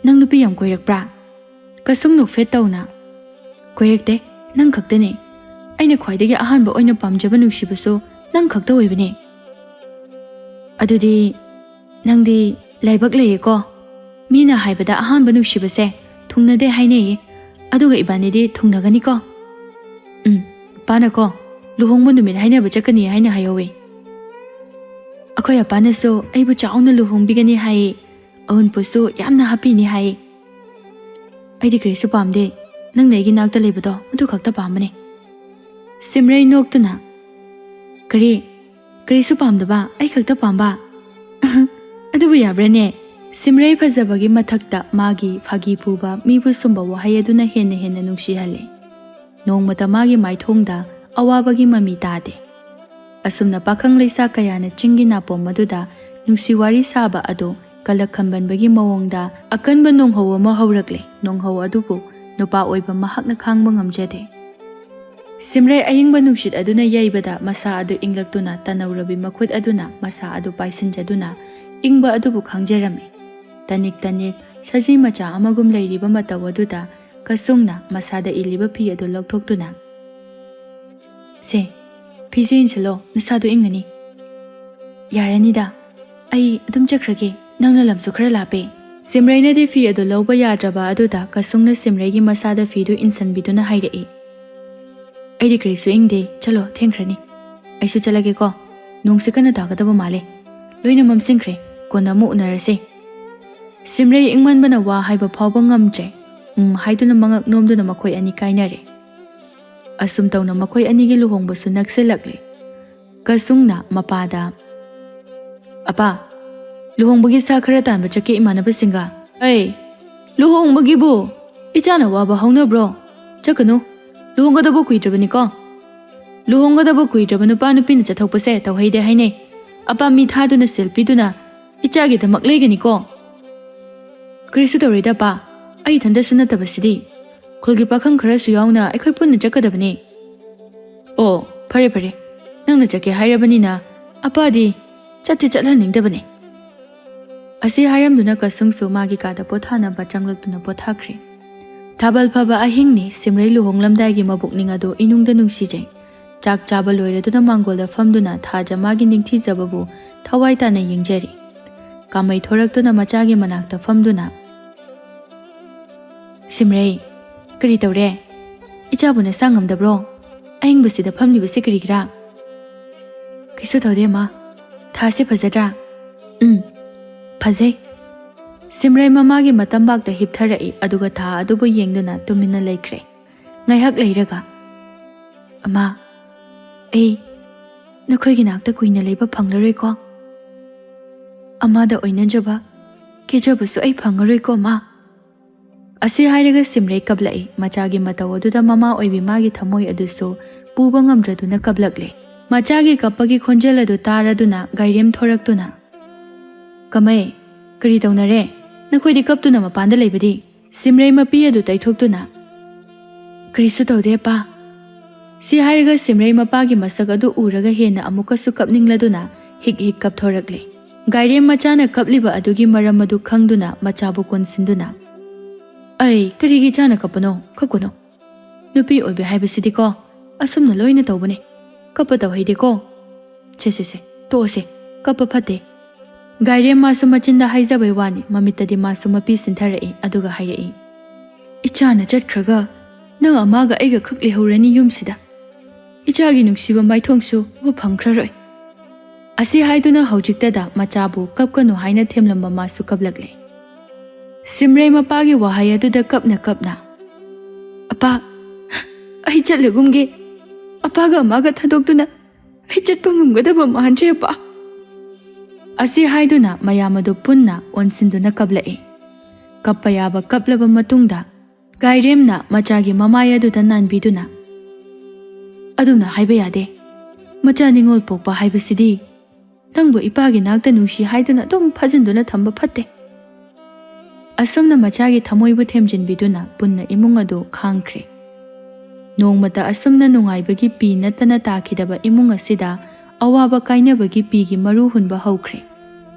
ꯅꯪ ꯅꯨꯄꯤ ꯌꯥꯝ ꯀꯣꯏꯔꯛꯄ꯭ꯔꯥ?" ꯀꯁꯨꯡ ꯅꯣꯛꯐꯦꯠ ꯇꯧꯅ, "ꯀꯣꯏꯔꯛꯇꯦ, ꯅꯪ ꯈꯛꯇꯅꯦ꯫ ꯑꯩꯅ ꯈ꯭ꯋꯥꯏꯗꯒꯤ ꯑꯍꯥꯟꯕ ꯑꯣꯏꯅ ꯄꯥꯝꯖꯕ ꯅꯨꯡꯁꯤꯕꯁꯨ ꯅꯪ ꯈꯛꯇ ꯑꯣꯏꯕꯅꯦ꯫" "ꯑꯗꯨꯗꯤ ꯅꯪꯗꯤ ꯂꯥꯏꯕꯛ ꯂꯩꯌꯦꯀꯣ꯫ ꯃꯤꯅ ꯍꯥꯏꯕꯗ ꯑꯍꯥꯟꯕ ꯅꯨꯡꯁꯤꯕꯁꯦ ꯊꯨꯡꯅꯗꯦ ꯍꯥꯏꯅꯩꯌꯦ꯫ ꯑꯗꯨꯒ ꯏꯕꯥꯅꯤꯗꯤ ꯊꯨꯡꯅꯒꯅꯤꯀꯣ?" "ꯎꯝ, ꯏꯄꯥꯅꯀꯣ ꯂꯨꯍꯣꯡꯕ ꯅꯨꯃꯤꯠ ꯍꯥꯏꯅꯕ ꯆꯠꯀꯅꯤ ꯍꯥꯏꯅ ꯍꯥꯏꯍꯧꯋꯦ꯫ ꯑꯩꯈꯣꯏ ꯑꯄꯥꯅꯁꯨ ꯑꯩꯕꯨ ꯆꯥꯎꯅ ꯂꯨꯍꯣꯡꯕꯤꯒꯅꯤ ꯍꯥꯏꯌꯦ꯫ ꯑꯎꯟꯄꯣꯠꯁꯨ ꯌꯥꯝꯅ ꯍꯥꯞꯄꯤꯅꯤ ꯍꯥꯏꯌꯦ꯫ ꯑꯩꯗꯤ ꯀꯔꯤꯁꯨ ꯄꯥꯝꯗꯦ꯫ ꯅꯪꯅ ꯑꯩꯒꯤ ꯅꯥꯛꯇ ꯂꯩꯕꯗꯣ ꯑꯗꯨ ꯈꯛꯇ ꯄꯥꯝꯕꯅꯦ꯫" ꯁꯤꯝꯔꯩ ꯅꯣꯛꯇꯨꯅ, "ꯀꯔꯤ? ꯀꯔꯤꯁꯨ ꯄꯥꯝꯗꯕ? ꯑꯩ ꯈꯛꯇ ꯄꯥꯝꯕ? ꯑꯗꯨꯕꯨ ꯌꯥꯕ꯭ꯔꯥꯅꯦ?" ꯁꯤꯝꯔꯩ ꯐꯖꯕꯒꯤ ꯃꯊꯛꯇ ꯃꯥꯒꯤ ꯐꯥꯒꯤ ꯄꯨꯕ, ꯃꯤꯕꯨ ꯁꯨꯝꯕ ꯋꯥꯍꯩ ꯑꯗꯨꯅ ꯍꯦꯟꯅ ꯍꯦꯟꯅ ꯅꯨꯡꯁꯤꯍꯜꯂꯤ꯫ ꯅꯣꯡꯃꯇ ꯃꯥꯒꯤ ꯃꯥꯏꯊꯣꯡꯗ ꯑꯋꯥꯕꯒꯤ ꯃꯃꯤ ꯇꯥꯗꯦ꯫ ꯑꯁꯨꯝꯅ ꯄꯥꯈꯪ ꯂꯩꯁꯥ ꯀꯌꯥꯅ ꯆꯤꯡꯒꯤ ꯅꯥꯄꯣꯝ ꯑꯗꯨꯗ ꯅꯨꯡꯁꯤ ꯋꯥꯔꯤ ꯁꯥꯕ ꯑꯗꯨ ꯀꯂꯛ ꯈꯝꯕꯟꯕꯒꯤ ꯃꯑꯣꯡꯗ ꯑꯀꯟꯕ ꯅꯣꯡꯍꯧ ꯑꯃ ꯍꯧꯔꯛꯂꯦ꯫ ꯅꯣꯡꯍꯧ ꯑꯗꯨꯕꯨ ꯅꯨꯄꯥ ꯑꯣꯏꯕ ꯃꯍꯥꯛꯅ ꯈꯥꯡꯕ ꯉꯝꯖꯗꯦ꯫ ꯁꯤꯝꯔꯩ ꯑꯏꯪꯕ ꯅꯨꯡꯁꯤꯠ ꯑꯗꯨꯅ ꯌꯩꯕꯗ ꯃꯁꯥ ꯑꯗꯨ ꯏꯪꯂꯛꯇꯨꯅ ꯇꯅꯧꯔꯕꯤ ꯃꯈꯨꯠ ꯑꯗꯨꯅ ꯃꯁꯥ ꯑꯗꯨ ꯄꯥꯏꯁꯤꯟꯖꯗꯨꯅ ꯏꯪꯕ ꯑꯗꯨꯕꯨ ꯈꯥꯡꯖꯔꯝꯃꯤ꯫ ꯇꯅꯤꯛ ꯇꯅꯤꯛ ꯁꯖꯤ ꯃꯆꯥ ꯑꯃꯒꯨꯝ ꯂꯩꯔꯤꯕ ꯃꯇꯧ ꯑꯗꯨꯗ ꯀꯁꯨꯡꯅ ꯃꯁꯥꯗ ꯏꯜꯂꯤꯕ ꯐꯤ ꯑꯗꯨ ꯂꯧꯊꯣꯛꯇꯨꯅ, "ꯁꯦ, ꯐꯤꯁꯦ ꯏꯟꯁꯤꯜꯂꯣ, ꯅꯁꯥꯗꯣ ꯏꯪꯉꯅꯤ꯫" "ꯌꯥꯔꯅꯤꯗ, ꯑꯩ ꯑꯗꯨꯝ ꯆꯠꯈ꯭ꯔꯒꯦ, ꯅꯪꯅ ꯂꯝꯁꯨ ꯈꯔ ꯂꯥꯞꯄꯦ꯫" ꯁꯤꯝꯔꯩꯅꯗꯤ ꯐꯤ ꯑꯗꯨ ꯂꯧꯕ ꯌꯥꯗ꯭ꯔꯕ ꯑꯗꯨꯗ ꯀꯁꯨꯡꯅ ꯁꯤꯝꯔꯩꯒꯤ ꯃꯁꯥꯗ ꯐꯤꯗꯨ ꯏꯟꯁꯤꯟꯕꯤꯗꯨꯅ ꯍꯥꯏꯔꯛꯏ, "ꯑꯩꯗꯤ ꯀꯔꯤꯁꯨ ꯏꯪꯗꯦ, ꯆꯠꯂꯣ, ꯊꯦꯡꯈ꯭ꯔꯅꯤ꯫ ꯑꯩꯁꯨ ꯆꯠꯂꯒꯦꯀꯣ, ꯅꯣꯡꯁꯦ ꯀꯟꯅ ꯇꯥꯒꯗꯕ ꯃꯥꯜꯂꯦ, ꯂꯣꯏꯅ ꯃꯝꯁꯤꯟꯈ꯭ꯔꯦ, ꯀꯣꯟꯅ ꯑꯃꯨꯛ ꯎꯅꯔꯁꯦ꯫" ꯁꯤꯝꯔꯩ ꯏꯪꯃꯟꯕꯅ ꯋꯥ ꯍꯥꯏꯕ ꯐꯥꯎꯕ ꯉꯝꯗ꯭ꯔꯦ꯫ ꯎꯝ ꯍꯥꯏꯗꯨꯅ ꯃꯉꯛ ꯅꯣꯝꯗꯨꯅ ꯃꯈꯣꯏ ꯑꯅꯤ ꯀꯥꯏꯅꯔꯦ꯫ ꯑꯁꯨꯝ ꯇꯧꯅ ꯃꯈꯣꯏ ꯑꯅꯤꯒꯤ ꯂꯨꯍꯣꯡꯕꯁꯨ ꯅꯛꯁꯤꯜꯂꯛꯂꯦ꯫ ꯀꯁꯨꯡꯅ ꯃꯄꯥꯗ, "ꯑꯄꯥ, ꯂꯨꯍꯣꯡꯕꯒꯤ ꯁꯥ ꯈꯔ ꯇꯥꯟꯕ ꯆꯠꯀꯦ ꯏꯃꯥꯟꯅꯕꯁꯤꯡꯒ꯫" "ꯑꯩ, "ꯂꯨꯍꯣꯡꯕꯒꯤꯕꯨ ꯏꯆꯥꯅ ꯋꯥꯕ ꯍꯧꯅꯕ꯭ꯔꯣ? ꯆꯠꯀꯅꯨ, ꯂꯨꯍꯣꯡꯒꯗꯕ ꯀꯨꯏꯗ꯭ꯔꯕꯅꯤꯀꯣ꯫ ꯂꯨꯍꯣꯡꯒꯗꯕ ꯀꯨꯏꯗ꯭ꯔꯕ ꯅꯨꯄꯥ ꯅꯨꯄꯤꯅ ꯆꯠꯊꯣꯛꯄꯁꯦ ꯇꯧꯍꯩꯗꯦ ꯍꯥꯏꯅꯩ꯫ ꯑꯄꯥꯝꯃꯤ ꯊꯥꯗꯨꯅ ꯁꯦꯜ ꯄꯤꯗꯨꯅ ꯏꯆꯥꯒꯤꯗꯃꯛ ꯂꯩꯒꯅꯤꯀꯣ꯫" "ꯀꯔꯤꯁꯨ ꯇꯧꯔꯣꯏꯗ, ꯄꯥ꯫ ꯑꯩ ꯏꯊꯟꯗꯁꯨ ꯅꯠꯇꯕꯁꯤꯗꯤ꯫ ꯈꯨꯜꯒꯤ ꯄꯥꯈꯪ ꯈꯔꯁꯨ ꯌꯥꯎꯅ ꯑꯩꯈꯣꯏ ꯄꯨꯟꯅ ꯆꯠꯀꯗꯕꯅꯤ꯫" "ꯑꯣ, ꯐꯔꯦ ꯐꯔꯦ, ꯅꯪꯅ ꯆꯠꯀꯦ ꯍꯥꯏꯔꯕꯅꯤꯅ ꯑꯄꯥꯗꯤ ꯆꯠꯇꯤ ꯆꯠꯍꯟꯅꯤꯡꯗꯕꯅꯤ꯫" ꯑꯁꯤ ꯍꯥꯏꯔꯝꯗꯨꯅ ꯀꯁꯨꯡꯁꯨ ꯃꯥꯒꯤ ꯀꯥꯗ ꯄꯣꯊꯥꯅꯕ ꯆꯪꯂꯛꯇꯨꯅ ꯄꯣꯊꯥꯈ꯭ꯔꯦ꯫ ꯊꯥꯕꯜ ꯐꯕ ꯑꯍꯤꯡꯅꯤ꯫ ꯁꯤꯝꯔꯩ ꯂꯨꯍꯣꯡꯂꯝꯗꯥꯏꯒꯤ ꯃꯕꯨꯛꯅꯤꯡ ꯑꯗꯨ ꯏꯅꯨꯡꯗ ꯅꯨꯡꯁꯤꯖꯩ꯫ ꯆꯥꯛ ꯆꯥꯕ ꯂꯣꯏꯔꯗꯨꯅ ꯃꯥꯡꯒꯣꯜꯗ ꯐꯝꯗꯨꯅ ꯊꯥꯖ ꯃꯥꯒꯤ ꯅꯤꯡꯊꯤꯖꯕꯕꯨ ꯊꯋꯥꯏ ꯇꯥꯅ ꯌꯦꯡꯖꯔꯤ꯫ ꯀꯥꯃꯩ ꯊꯣꯔꯛꯇꯨꯅ ꯃꯆꯥꯒꯤ ꯃꯅꯥꯛꯇ ꯐꯝꯗꯨꯅ, "ꯁꯤꯝꯔꯩ, ꯀꯔꯤ ꯇꯧꯔꯦ? ꯏꯆꯥꯕꯨ ꯅꯁꯥ ꯉꯝꯗꯕ꯭ꯔꯣ? ꯑꯍꯤꯡꯕꯁꯤꯗ ꯐꯝꯂꯤꯕꯁꯤ ꯀꯔꯤꯒꯤꯔꯥ?" "ꯀꯩꯁꯨ ꯇꯧꯗꯦ, ꯃꯥ꯫ ꯊꯥꯁꯤ ꯐꯖꯗ꯭ꯔꯥ?" "ꯎꯝ, ꯐꯖꯩ꯫" ꯁꯤꯝꯔꯩ ꯃꯃꯥꯒꯤ ꯃꯇꯝꯕꯥꯛꯇ ꯍꯤꯞꯊꯔꯛꯏ, ꯑꯗꯨꯒ ꯊꯥ ꯑꯗꯨꯕꯨ ꯌꯦꯡꯗꯨꯅ ꯇꯨꯃꯤꯟꯅ ꯂꯩꯈ꯭ꯔꯦ꯫ ꯉꯥꯏꯍꯥꯛ ꯂꯩꯔꯒ, "ꯑꯃꯥ, ꯑꯩ ꯅꯈꯣꯏꯒꯤ ꯅꯥꯛꯇ ꯀꯨꯏꯅ ꯂꯩꯕ ꯐꯪꯂꯔꯣꯏꯀꯣ꯫ ꯑꯃꯥꯗ ꯑꯣꯏꯅꯖꯕ, ꯀꯦꯖꯕꯁꯨ ꯑꯩ ꯐꯪꯉꯔꯣꯏꯀꯣ, ꯃꯥ꯫" ꯑꯁꯤ ꯍꯥꯏꯔꯒ ꯁꯤꯝꯔꯩ ꯀꯞꯂꯛꯏ꯫ ꯃꯆꯥꯒꯤ ꯃꯇꯧ ꯑꯗꯨꯗ ꯃꯃꯥ ꯑꯣꯏꯕꯤ ꯃꯥꯒꯤ ꯊꯃꯣꯏ ꯑꯗꯨꯁꯨ ꯄꯨꯕ ꯉꯝꯗ꯭ꯔꯗꯨꯅ ꯀꯞꯂꯛꯂꯦ꯫ ꯃꯆꯥꯒꯤ ꯀꯞꯄꯒꯤ ꯈꯣꯟꯖꯦꯜ ꯑꯗꯨ ꯇꯥꯔꯗꯨꯅ ꯒꯥꯏꯔꯦꯝ ꯊꯣꯔꯛꯇꯨꯅ, "ꯀꯃꯩ, ꯀꯔꯤ ꯇꯧꯅꯔꯦ? ꯅꯈꯣꯏꯗꯤ ꯀꯞꯇꯨꯅ ꯃꯄꯥꯟꯗ ꯂꯩꯕꯗꯤ?" ꯁꯤꯝꯔꯩ ꯃꯄꯤ ꯑꯗꯨ ꯇꯩꯊꯣꯛꯇꯨꯅ, "ꯀꯔꯤꯁꯨ ꯇꯧꯗꯦ, ꯄꯥ꯫" ꯁꯤ ꯍꯥꯏꯔꯒ ꯁꯤꯝꯔꯩ ꯃꯄꯥꯒꯤ ꯃꯁꯛ ꯑꯗꯨ ꯎꯔꯒ ꯍꯦꯟꯅ ꯑꯃꯨꯛꯀꯁꯨ ꯀꯞꯅꯤꯡꯂꯗꯨꯅ ꯍꯤꯛ ꯍꯤꯛ ꯀꯞꯊꯣꯔꯛꯂꯦ꯫ ꯒꯥꯏꯔꯦꯝ ꯃꯆꯥꯅ ꯀꯞꯂꯤꯕ ꯑꯗꯨꯒꯤ ꯃꯔꯝ ꯑꯗꯨ ꯈꯪꯗꯨꯅ ꯃꯆꯥꯕꯨ ꯀꯣꯟꯁꯤꯟꯗꯨꯅ, "ꯑꯩ, ꯀꯔꯤꯒꯤ ꯏꯆꯥꯅ ꯀꯞꯄꯅꯣ? ꯀꯞꯀꯅꯨ꯫ ꯅꯨꯄꯤ ꯑꯣꯏꯕ ꯍꯥꯏꯕꯁꯤꯗꯤꯀꯣ, ꯑꯁꯨꯝꯅ ꯂꯣꯏꯅ ꯇꯧꯕꯅꯦ꯫ ꯀꯞꯄ ꯇꯧꯍꯩꯗꯦꯀꯣ꯫ ꯁꯦ, ꯁꯦ, ꯁꯦ, ꯇꯣꯛꯑꯁꯦ꯫ ꯀꯞꯄ ꯐꯠꯇꯦ꯫" ꯒꯥꯏꯔꯦꯝ ꯃꯥꯁꯨ ꯃꯆꯤꯟꯗ ꯍꯥꯏꯖꯕꯩ ꯋꯥꯅꯤ, ꯃꯃꯤꯠꯇꯗꯤ ꯃꯥꯁꯨ ꯃꯄꯤ ꯁꯤꯟꯊꯔꯛꯏ, ꯑꯗꯨꯒ ꯍꯥꯏꯔꯛꯏ, "ꯏꯆꯥꯅ ꯆꯠꯈ꯭ꯔꯒ ꯅꯪ ꯑꯃꯥꯒ ꯑꯩꯒ ꯈꯛ ꯂꯩꯍꯧꯔꯅꯤ ꯌꯨꯝꯁꯤꯗ꯫ ꯏꯆꯥꯒꯤ ꯅꯨꯡꯁꯤꯕ ꯃꯥꯏꯊꯣꯡꯁꯨ ꯎꯕ ꯐꯪꯈ꯭ꯔꯔꯣꯏ꯫" ꯑꯁꯤ ꯍꯥꯏꯗꯨꯅ ꯍꯧꯖꯤꯛꯇꯗ ꯃꯆꯥꯕꯨ ꯀꯞꯀꯅꯨ ꯍꯥꯏꯅ ꯊꯦꯝꯂꯝꯕ ꯃꯥꯁꯨ ꯀꯞꯂꯛꯂꯦ꯫ ꯁꯤꯝꯔꯩ ꯃꯄꯥꯒꯤ ꯋꯥꯍꯩ ꯑꯗꯨꯗ ꯀꯞꯅ ꯀꯞꯅ, "ꯑꯄꯥ, ꯑꯩ ꯆꯠꯂꯒꯨꯝꯒꯦ꯫ ꯑꯄꯥꯒ ꯑꯃꯥꯒ ꯊꯥꯗꯣꯛꯇꯨꯅ ꯑꯩ ꯆꯠꯄ ꯉꯝꯒꯗꯕ ꯃꯥꯟꯗ꯭ꯔꯦ, ꯑꯄꯥ꯫" ꯑꯁꯤ ꯍꯥꯏꯗꯨꯅ ꯃꯌꯥꯝ ꯑꯗꯨ ꯄꯨꯟꯅ ꯑꯣꯟꯁꯤꯟꯗꯨꯅ ꯀꯞꯂꯛꯏ꯫ ꯀꯞꯄ ꯌꯥꯕ ꯀꯞꯂꯕ ꯃꯇꯨꯡꯗ ꯒꯥꯏꯔꯦꯝꯅ ꯃꯆꯥꯒꯤ ꯃꯃꯥꯏ ꯑꯗꯨꯗ ꯅꯥꯟꯕꯤꯗꯨꯅ, "ꯑꯗꯨꯝꯅ ꯍꯥꯏꯕ ꯌꯥꯗꯦ꯫ ꯃꯆꯥ ꯅꯤꯉꯣꯜ ꯄꯣꯛꯄ ꯍꯥꯏꯕꯁꯤꯗꯤ ꯅꯪꯕꯨ ꯏꯄꯥꯒꯤ ꯅꯥꯛꯇ ꯅꯨꯡꯁꯤ ꯍꯥꯏꯗꯨꯅ ꯑꯗꯨꯝ ꯐꯥꯖꯤꯟꯗꯨꯅ ꯊꯝꯕ ꯐꯠꯇꯦ꯫" ꯑꯁꯨꯝꯅ ꯃꯆꯥꯒꯤ ꯊꯃꯣꯏꯕꯨ ꯊꯦꯝꯖꯤꯟꯕꯤꯗꯨꯅ ꯄꯨꯟꯅ ꯏꯃꯨꯡ ꯑꯗꯨ ꯈꯥꯡꯈ꯭ꯔꯦ꯫ ꯅꯣꯡꯃꯇ ꯑꯁꯨꯝꯅ ꯅꯨꯡꯉꯥꯏꯕꯒꯤ ꯄꯤ ꯅꯠꯇꯅ ꯇꯥꯈꯤꯗꯕ ꯏꯃꯨꯡ ꯑꯁꯤꯗ ꯑꯋꯥꯕ ꯀꯥꯏꯅꯕꯒꯤ ꯄꯤꯒꯤ ꯃꯔꯨ ꯍꯨꯟꯕ ꯍꯧꯈ꯭ꯔꯦ꯫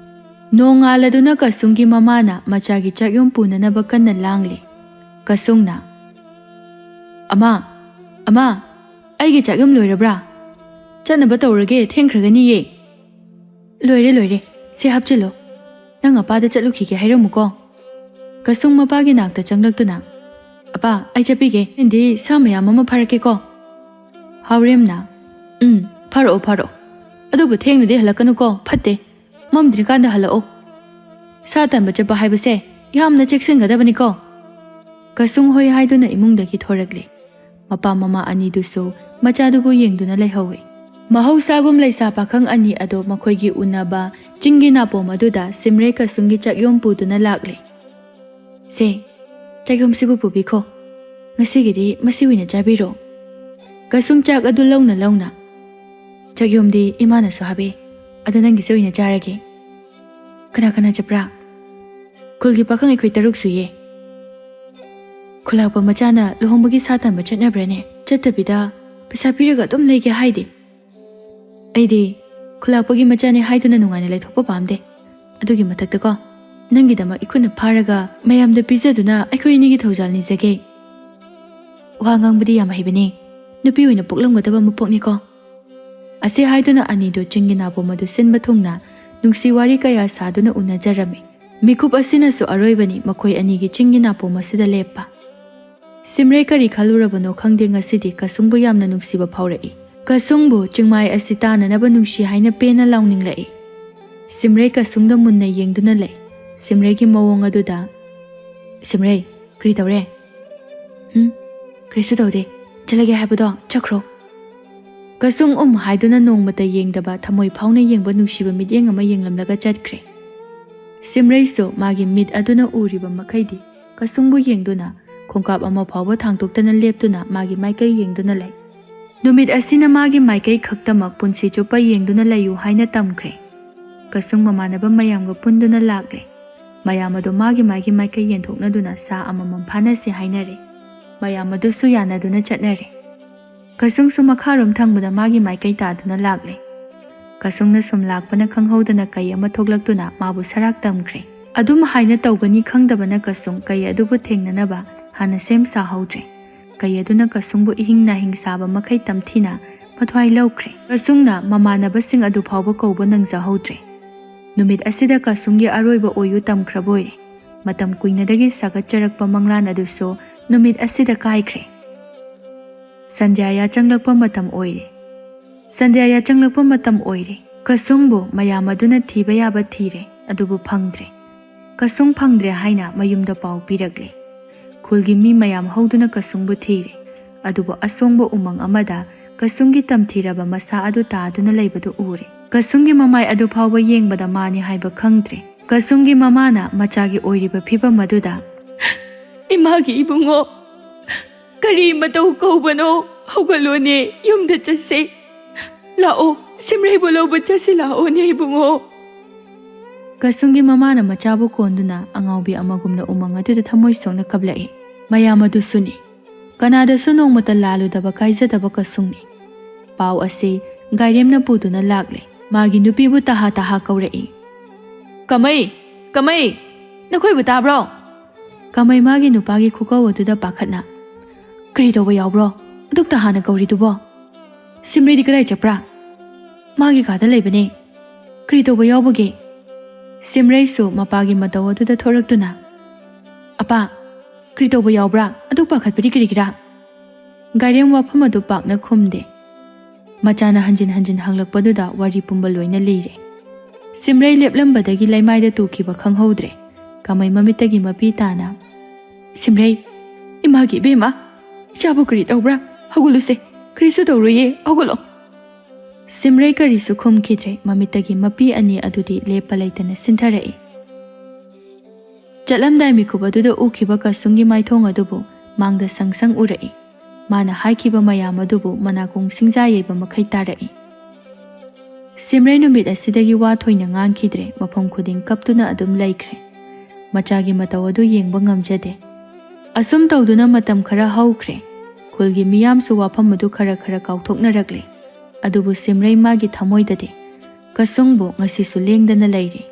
ꯅꯣꯡꯉꯥꯜꯂꯗꯨꯅ ꯀꯁꯨꯡꯒꯤ ꯃꯃꯥꯅ ꯃꯆꯥꯒꯤ ꯆꯥꯛꯌꯨꯝ ꯄꯨꯅꯅꯕ ꯀꯟꯅ ꯂꯥꯡꯂꯤ꯫ ꯀꯁꯨꯡꯅ, "ꯑꯃꯥ, ꯑꯃꯥ, ꯑꯩꯒꯤ ꯆꯥꯛꯌꯨꯝ ꯂꯣꯏꯔꯕ꯭ꯔꯥ? ꯆꯠꯅꯕ ꯇꯧꯔꯒꯦ, ꯊꯦꯡꯈ꯭ꯔꯒꯅꯤꯌꯦ꯫" "ꯂꯣꯏꯔꯦ, ꯂꯣꯏꯔꯦ꯫ ꯁꯦ, ꯍꯥꯞꯆꯤꯜꯂꯣ꯫ ꯅꯪ ꯑꯄꯥꯗ ꯆꯠꯂꯨꯈꯤꯒꯦ ꯍꯥꯏꯔꯝꯃꯨꯀꯣ꯫" ꯀꯁꯨꯡ ꯃꯄꯥꯒꯤ ꯅꯥꯛꯇ ꯆꯪꯂꯛꯇꯨꯅ, "ꯑꯄꯥ, ꯑꯩ ꯆꯠꯄꯤꯒꯦ꯫ ꯑꯩꯗꯤ ꯁꯥ ꯃꯌꯥꯝ ꯑꯃ ꯐꯥꯔꯛꯀꯦꯀꯣ꯫" ꯍꯥꯎꯔꯦꯝꯅ, "ꯎꯝ, ꯐꯥꯔꯛꯑꯣ, ꯐꯥꯔꯛꯑꯣ꯫ ꯑꯗꯨꯕꯨ ꯊꯦꯡꯅꯗꯤ ꯍꯜꯂꯛꯀꯅꯨꯀꯣ, ꯐꯠꯇꯦ꯫ ꯃꯝꯗ꯭ꯔꯤꯀꯥꯟꯗ ꯍꯜꯂꯛꯑꯣ꯫ ꯁꯥ ꯇꯥꯟꯕ ꯆꯠꯄ ꯍꯥꯏꯕꯁꯦ ꯌꯥꯝꯅ ꯆꯦꯛꯁꯤꯟꯒꯗꯕꯅꯤꯀꯣ꯫" ꯀꯁꯨꯡ ꯍꯣꯏ ꯍꯥꯏꯗꯨꯅ ꯏꯃꯨꯡꯗꯒꯤ ꯊꯣꯔꯛꯂꯦ꯫ ꯃꯄꯥ ꯃꯃꯥ ꯑꯅꯤꯗꯨꯁꯨ ꯃꯆꯥꯗꯨꯕꯨ ꯌꯦꯡꯗꯨꯅ ꯂꯩꯍꯧꯏ꯫ ꯃꯍꯧꯁꯥꯒꯨꯝ ꯂꯩꯁꯥ ꯄꯥꯈꯪ ꯑꯅꯤ ꯑꯗꯣ ꯃꯈꯣꯏꯒꯤ ꯎꯅꯕ ꯆꯤꯡꯒꯤ ꯅꯥꯄꯣꯝ ꯑꯗꯨꯗ ꯁꯤꯝꯔꯩ ꯀꯁꯨꯡꯒꯤ ꯆꯥꯛꯌꯣꯝ ꯄꯨꯗꯨꯅ ꯂꯥꯛꯂꯦ꯫ "ꯁꯦ, ꯆꯥꯛꯌꯣꯝꯁꯤꯕꯨ ꯄꯨꯕꯤꯈꯣ꯫ ꯉꯁꯤꯒꯤꯗꯤ ꯃꯁꯤ ꯑꯣꯏꯅ ꯆꯥꯕꯤꯔꯣ꯫" ꯀꯁꯨꯡ ꯆꯥꯛ ꯑꯗꯨ ꯂꯧꯅ ꯂꯧꯅ, "ꯆꯥꯛꯌꯣꯝꯗꯤ ꯏꯃꯥꯅꯁꯨ ꯍꯥꯞꯄꯦ, ꯑꯗꯣ ꯅꯪꯒꯤꯁꯨ ꯑꯣꯏꯅ ꯆꯥꯔꯒꯦ꯫" "ꯀꯅꯥ ꯀꯅꯥ ꯆꯠꯄ꯭ꯔꯥ?" "ꯈꯨꯜꯒꯤ ꯄꯥꯈꯪ ꯑꯩꯈꯣꯏ ꯇꯔꯨꯛ ꯁꯨꯏꯌꯦ꯫" "ꯈꯨꯂꯥꯛꯄ ꯃꯆꯥꯅ ꯂꯨꯍꯣꯡꯕꯒꯤ ꯁꯥ ꯇꯥꯟꯕ ꯆꯠꯅꯕ꯭ꯔꯥꯅꯦ? ꯆꯠꯇꯕꯤꯗ ꯄꯩꯁꯥ ꯄꯤꯔꯒ ꯑꯗꯨꯝ ꯂꯩꯒꯦ ꯍꯥꯏꯗꯤ?" "ꯑꯩꯗꯤ ꯈꯨꯂꯥꯛꯄꯒꯤ ꯃꯆꯥꯅꯦ ꯍꯥꯏꯗꯨꯅ ꯅꯨꯡꯉꯥꯏꯅ ꯂꯩꯊꯣꯛꯄ ꯄꯥꯝꯗꯦ꯫ ꯑꯗꯨꯒꯤ ꯃꯊꯛꯇꯀꯣ, ꯅꯪꯒꯤꯗꯃꯛ ꯏꯈꯨꯠꯅ ꯐꯥꯔꯒ ꯃꯌꯥꯝꯗ ꯄꯤꯖꯗꯨꯅ ꯑꯩꯈꯣꯏ ꯑꯅꯤꯒꯤ ꯊꯧꯖꯥꯜ ꯅꯤꯖꯒꯦ꯫" "ꯋꯥ ꯉꯥꯡꯕꯗꯤ ꯌꯥꯝ ꯍꯩꯕꯅꯦ꯫ ꯅꯨꯄꯤ ꯑꯣꯏꯅ ꯄꯣꯛꯂꯝꯒꯗꯕ ꯃꯄꯣꯛꯅꯤꯀꯣ꯫" ꯑꯁꯤ ꯍꯥꯏꯗꯨꯅ ꯑꯅꯤꯗꯨ ꯆꯤꯡꯒꯤ ꯅꯥꯄꯣꯝ ꯑꯗꯨ ꯁꯤꯟꯕ ꯊꯨꯡꯅ ꯅꯨꯡꯁꯤ ꯋꯥꯔꯤ ꯀꯌꯥ ꯁꯥꯗꯨꯅ ꯎꯅꯖꯔꯝꯃꯤ꯫ ꯃꯤꯀꯨꯞ ꯑꯁꯤꯅꯁꯨ ꯑꯔꯣꯏꯕꯅꯤ ꯃꯈꯣꯏ ꯑꯅꯤꯒꯤ ꯆꯤꯡꯒꯤ ꯅꯥꯄꯣꯝ ꯑꯁꯤꯗ ꯂꯦꯞꯄ꯫ ꯁꯤꯝꯔꯩ ꯀꯔꯤ ꯈꯜꯂꯨꯔꯕꯅꯣ ꯈꯪꯗꯦ, ꯉꯁꯤꯗꯤ ꯀꯁꯨꯡꯕꯨ ꯌꯥꯝꯅ ꯅꯨꯡꯁꯤꯕ ꯐꯥꯎꯔꯛꯏ꯫ ꯀꯁꯨꯡꯕꯨ ꯆꯤꯡꯃꯥꯏ ꯑꯁꯤ ꯇꯥꯅꯅꯕ ꯅꯨꯡꯁꯤ ꯍꯥꯏꯅ ꯄꯦꯟꯅ ꯂꯥꯎꯅꯤꯡꯂꯛꯏ꯫ ꯁꯤꯝꯔꯩ ꯀꯁꯨꯡꯗ ꯃꯨꯟꯅ ꯌꯦꯡꯗꯨꯅ ꯂꯩ꯫ ꯁꯤꯝꯔꯩꯒꯤ ꯃꯑꯣꯡ ꯑꯗꯨꯗ, "ꯁꯤꯝꯔꯩ, ꯀꯔꯤ ꯇꯧꯔꯦ?" "ꯎꯝ, ꯀꯔꯤꯁꯨ ꯇꯧꯗꯦ꯫ ꯆꯠꯂꯒꯦ ꯍꯥꯏꯕꯗꯣ ꯆꯠꯈ꯭ꯔꯣ꯫" ꯀꯁꯨꯡ ꯎꯝ ꯍꯥꯏꯗꯨꯅ ꯅꯣꯡꯃꯇ ꯌꯦꯡꯗꯕ ꯊꯃꯣꯏ ꯐꯥꯎꯅ ꯌꯦꯡꯕ ꯅꯨꯡꯁꯤꯕ ꯃꯤꯠꯌꯦꯡ ꯑꯃ ꯌꯦꯡꯂꯝꯂꯒ ꯆꯠꯈ꯭ꯔꯦ꯫ ꯁꯤꯝꯔꯩꯁꯨ ꯃꯥꯒꯤ ꯃꯤꯠ ꯑꯗꯨꯅ ꯎꯔꯤꯕ ꯃꯈꯩꯗꯤ ꯀꯁꯨꯡꯕꯨ ꯌꯦꯡꯗꯨꯅ ꯈꯣꯡꯀꯥꯞ ꯑꯃ ꯐꯥꯎꯕ ꯊꯥꯡꯗꯣꯛꯇꯅ ꯂꯦꯞꯇꯨꯅ ꯃꯥꯒꯤ ꯃꯥꯏꯀꯩ ꯌꯦꯡꯗꯨꯅ ꯂꯩ꯫ ꯅꯨꯃꯤꯠ ꯑꯁꯤꯅ ꯃꯥꯒꯤ ꯃꯥꯏꯀꯩ ꯈꯛꯇꯃꯛ ꯄꯨꯟꯁꯤ ꯆꯨꯞꯄ ꯌꯦꯡꯗꯨꯅ ꯂꯩꯌꯨ ꯍꯥꯏꯅ ꯇꯝꯈ꯭ꯔꯦ꯫ ꯀꯁꯨꯡ ꯃꯃꯥꯟꯅꯕ ꯃꯌꯥꯝꯒ ꯄꯨꯟꯗꯨꯅ ꯂꯥꯛꯂꯦ꯫ ꯃꯌꯥꯝ ꯑꯗꯨ ꯃꯥꯒꯤ ꯃꯥꯒꯤ ꯃꯥꯏꯀꯩ ꯌꯦꯟꯊꯣꯛꯅꯗꯨꯅ ꯁꯥ ꯑꯃꯃꯝ ꯐꯥꯅꯁꯤ ꯍꯥꯏꯅꯔꯦ꯫ ꯃꯌꯥꯝ ꯑꯗꯨꯁꯨ ꯌꯥꯅꯗꯨꯅ ꯆꯠꯅꯔꯦ꯫ ꯀꯁꯨꯡꯁꯨ ꯃꯈꯥꯔꯣꯝ ꯊꯪꯕꯗ ꯃꯥꯒꯤ ꯃꯥꯏꯀꯩ ꯇꯥꯗꯨꯅ ꯂꯥꯛꯂꯦ꯫ ꯀꯁꯨꯡꯅ ꯁꯨꯝ ꯂꯥꯛꯄꯅ ꯈꯪꯍꯧꯗꯅ ꯀꯩ ꯑꯃ ꯊꯣꯛꯂꯛꯇꯨꯅ ꯃꯥꯕꯨ ꯁꯔꯥꯛ ꯇꯝꯈ꯭ꯔꯦ꯫ ꯑꯗꯨꯝ ꯍꯥꯏꯅ ꯇꯧꯒꯅꯤ ꯈꯪꯗꯕꯅ ꯀꯁꯨꯡ ꯀꯩ ꯑꯗꯨꯕꯨ ꯊꯦꯡꯅꯅꯕ ꯍꯥꯟꯅ ꯁꯦꯝ ꯁꯥꯍꯧꯗ꯭ꯔꯦ꯫ ꯀꯩ ꯑꯗꯨꯅ ꯀꯁꯨꯡꯕꯨ ꯏꯍꯤꯡ ꯅꯥꯍꯤꯡ ꯁꯥꯕ ꯃꯈꯩ ꯇꯝꯊꯤꯅ ꯃꯊ꯭ꯋꯥꯏ ꯂꯧꯈ꯭ꯔꯦ꯫ ꯀꯁꯨꯡꯅ ꯃꯃꯥꯟꯅꯕꯁꯤꯡ ꯑꯗꯨ ꯐꯥꯎꯕ ꯀꯧꯕ ꯅꯪꯖꯍꯧꯗ꯭ꯔꯦ꯫ ꯅꯨꯃꯤꯠ ꯑꯁꯤꯗ ꯀꯁꯨꯡꯒꯤ ꯑꯔꯣꯏꯕ ꯑꯣꯏꯌꯨ ꯇꯝꯈ꯭ꯔꯕ ꯑꯣꯏꯔꯦ꯫ ꯃꯇꯝ ꯀꯨꯏꯅꯗꯒꯤ ꯁꯥꯒꯠꯆꯔꯛꯄ ꯃꯪꯂꯥꯟ ꯑꯗꯨꯁꯨ ꯅꯨꯃꯤꯠ ꯑꯁꯤꯗ ꯀꯥꯏꯈ꯭ꯔꯦ꯫ ꯁꯟꯙ꯭ꯌꯥ ꯌꯥꯆꯪꯂꯛꯄ ꯃꯇꯝ ꯑꯣꯏꯔꯦ꯫ ꯁꯟꯙ꯭ꯌꯥ ꯌꯥꯆꯪꯂꯛꯄ ꯃꯇꯝ ꯑꯣꯏꯔꯦ꯫ ꯀꯁꯨꯡꯕꯨ ꯃꯌꯥꯝ ꯑꯗꯨꯅ ꯊꯤꯕ ꯌꯥꯕ ꯊꯤꯔꯦ, ꯑꯗꯨꯕꯨ ꯐꯪꯗ꯭ꯔꯦ꯫ ꯀꯁꯨꯡ ꯐꯪꯗ꯭ꯔꯦ ꯍꯥꯏꯅ ꯃꯌꯨꯝꯗ ꯄꯥꯎ ꯄꯤꯔꯛꯂꯦ꯫ ꯈꯨꯜꯒꯤ ꯃꯤ ꯃꯌꯥꯝ ꯍꯧꯗꯨꯅ ꯀꯁꯨꯡꯕꯨ ꯊꯤꯔꯦ, ꯑꯗꯨꯕꯨ ꯑꯁꯣꯡꯕ ꯎꯃꯪ ꯑꯃꯗ ꯀꯁꯨꯡꯒꯤ ꯇꯝꯊꯤꯔꯕ ꯃꯁꯥ ꯑꯗꯨ ꯇꯥꯗꯨꯅ ꯂꯩꯕꯗꯨ ꯎꯔꯦ꯫ ꯀꯁꯨꯡꯒꯤ ꯃꯃꯥꯏ ꯑꯗꯨ ꯐꯥꯎꯕ ꯌꯦꯡꯕꯗ ꯃꯥꯅꯤ ꯍꯥꯏꯕ ꯈꯪꯗ꯭ꯔꯦ꯫ ꯀꯁꯨꯡꯒꯤ ꯃꯃꯥꯅ ꯃꯆꯥꯒꯤ ꯑꯣꯏꯔꯤꯕ ꯐꯤꯕꯝ ꯑꯗꯨꯗ, "ꯏꯃꯥꯒꯤ ꯏꯕꯨꯡꯉꯣ, ꯀꯔꯤ ꯃꯇꯧ ꯀꯧꯕꯅꯣ? ꯍꯧꯒꯠꯂꯣꯅꯦ, ꯌꯨꯝꯗ ꯆꯠꯁꯦ꯫ ꯂꯥꯛꯑꯣ, ꯁꯤꯝꯔꯩꯕꯨ ꯂꯧꯕ ꯆꯠꯁꯤ ꯂꯥꯛꯑꯣꯅꯦ ꯏꯕꯨꯡꯉꯣ꯫" ꯀꯁꯨꯡꯒꯤ ꯃꯃꯥꯅ ꯃꯆꯥꯕꯨ ꯀꯣꯟꯗꯨꯅ ꯑꯉꯥꯎꯕꯤ ꯑꯃꯒꯨꯝꯅ ꯎꯃꯪ ꯑꯗꯨꯗ ꯊꯃꯣꯏ ꯁꯣꯛꯅ ꯀꯞꯂꯛꯏ꯫ ꯃꯌꯥꯝ ꯑꯗꯨꯁꯨꯅꯤ꯫ ꯀꯅꯥꯗꯁꯨ ꯅꯣꯡꯃꯇ ꯂꯥꯜꯂꯨꯗꯕ ꯀꯥꯏꯖꯗꯕ ꯀꯁꯨꯡꯅꯤ꯫ ꯄꯥꯎ ꯑꯁꯤ ꯒꯥꯏꯔꯦꯝꯅ ꯄꯨꯗꯨꯅ ꯂꯥꯛꯂꯦ꯫ ꯃꯥꯒꯤ ꯅꯨꯄꯤꯕꯨ ꯇꯍꯥ ꯇꯍꯥ ꯀꯧꯔꯛꯏ꯫ "ꯀꯃꯩ! ꯀꯃꯩ! ꯅꯈꯣꯏꯕꯨ ꯇꯥꯕ꯭ꯔꯣ?" ꯀꯃꯩ ꯃꯥꯒꯤ ꯅꯨꯄꯥꯒꯤ ꯈꯨꯀꯧ ꯑꯗꯨꯗ ꯄꯥꯈꯠꯅ, "ꯀꯔꯤ ꯇꯧꯕ ꯌꯥꯎꯕ꯭ꯔꯣ? ꯑꯗꯨꯛ ꯇꯍꯥꯅ ꯀꯧꯔꯤꯗꯨꯕꯣ?" "ꯁꯤꯝꯔꯩꯗꯤ ꯀꯗꯥꯏ ꯆꯠꯄ꯭ꯔꯥ?" "ꯃꯥꯒꯤ ꯀꯥꯗ ꯂꯩꯕꯅꯦ꯫" "ꯀꯔꯤ ꯇꯧꯕ ꯌꯥꯎꯕꯒꯦ?" ꯁꯤꯝꯔꯩꯁꯨ ꯃꯄꯥꯒꯤ ꯃꯇꯧ ꯑꯗꯨꯗ ꯊꯣꯔꯛꯇꯨꯅ, "ꯑꯄꯥ, ꯀꯔꯤ ꯇꯧꯕ ꯌꯥꯎꯕ꯭ꯔꯥ? ꯑꯗꯨꯛ ꯄꯥꯈꯠꯄꯗꯤ ꯀꯔꯤꯒꯤꯔꯥ?" ꯒꯥꯏꯔꯦꯝ ꯋꯥꯐꯝ ꯑꯗꯨ ꯄꯥꯛꯅ ꯈꯨꯝꯗꯦ꯫ ꯃꯆꯥꯅ ꯍꯟꯖꯤꯟ ꯍꯟꯖꯤꯟ ꯍꯪꯂꯛꯄꯗꯨꯗ ꯋꯥꯔꯤ ꯄꯨꯝꯕ ꯂꯣꯏꯅ ꯂꯤꯔꯦ꯫ ꯁꯤꯝꯔꯩ ꯂꯦꯞꯂꯝꯕꯗꯒꯤ ꯂꯩꯃꯥꯏꯗ ꯇꯨꯈꯤꯕ ꯈꯪꯍꯧꯗ꯭ꯔꯦ꯫ ꯀꯃꯩ ꯃꯃꯤꯠꯇꯒꯤ ꯃꯄꯤ ꯇꯥꯅ, "ꯁꯤꯝꯔꯩ, ꯏꯃꯥꯒꯤ ꯏꯕꯦꯝꯃ, ꯏꯆꯥꯕꯨ ꯀꯔꯤ ꯇꯧꯕ꯭ꯔꯥ? ꯍꯧꯒꯠꯂꯨꯁꯦ, ꯀꯔꯤꯁꯨ ꯇꯧꯔꯣꯏꯌꯦ, ꯍꯧꯒꯠꯂꯣ꯫" ꯁꯤꯝꯔꯩ ꯀꯔꯤꯁꯨ ꯈꯨꯝꯈꯤꯗ꯭ꯔꯦ꯫ ꯃꯃꯤꯠꯇꯒꯤ ꯃꯄꯤ ꯑꯅꯤ ꯑꯗꯨꯗꯤ ꯂꯦꯞꯄ ꯂꯩꯇꯅ ꯁꯤꯟꯊꯔꯛꯏ꯫ ꯆꯠꯂꯝꯗꯥꯏ ꯃꯤꯀꯨꯞ ꯑꯗꯨꯗ ꯎꯈꯤꯕ ꯀꯁꯨꯡꯒꯤ ꯃꯥꯏꯊꯣꯡ ꯑꯗꯨꯕꯨ ꯃꯥꯡꯗ ꯁꯪ ꯁꯪ ꯎꯔꯛꯏ꯫ ꯃꯥꯅ ꯍꯥꯏꯈꯤꯕ ꯃꯌꯥꯝ ꯑꯗꯨꯕꯨ ꯃꯅꯥꯀꯣꯡ ꯁꯤꯡꯖꯥ ꯌꯩꯕ ꯃꯈꯩ ꯇꯥꯔꯛꯏ꯫ ꯁꯤꯝꯔꯩ ꯅꯨꯃꯤꯠ ꯑꯁꯤꯗꯒꯤ ꯋꯥ ꯊꯣꯏꯅ ꯉꯥꯡꯈꯤꯗ꯭ꯔꯦ, ꯃꯐꯝ ꯈꯨꯗꯤꯡ ꯀꯞꯇꯨꯅ ꯑꯗꯨꯝ ꯂꯩꯈ꯭ꯔꯦ꯫ ꯃꯆꯥꯒꯤ ꯃꯇꯧ ꯑꯗꯨ ꯌꯦꯡꯕ ꯉꯝꯖꯗꯦ꯫ ꯑꯁꯨꯝ ꯇꯧꯗꯨꯅ ꯃꯇꯝ ꯈꯔ ꯍꯧꯈ꯭ꯔꯦ꯫ ꯈꯨꯜꯒꯤ ꯃꯤꯌꯥꯝꯁꯨ ꯋꯥꯐꯝ ꯑꯗꯨ ꯈꯔ ꯈꯔ ꯀꯥꯎꯊꯣꯛꯅꯔꯛꯂꯦ꯫ ꯑꯗꯨꯕꯨ ꯁꯤꯝꯔꯩ ꯃꯥꯒꯤ ꯊꯃꯣꯏꯗꯗꯤ ꯀꯁꯨꯡꯕꯨ ꯉꯁꯤꯁꯨ ꯂꯦꯡꯗꯅ ꯂꯩꯔꯤ꯫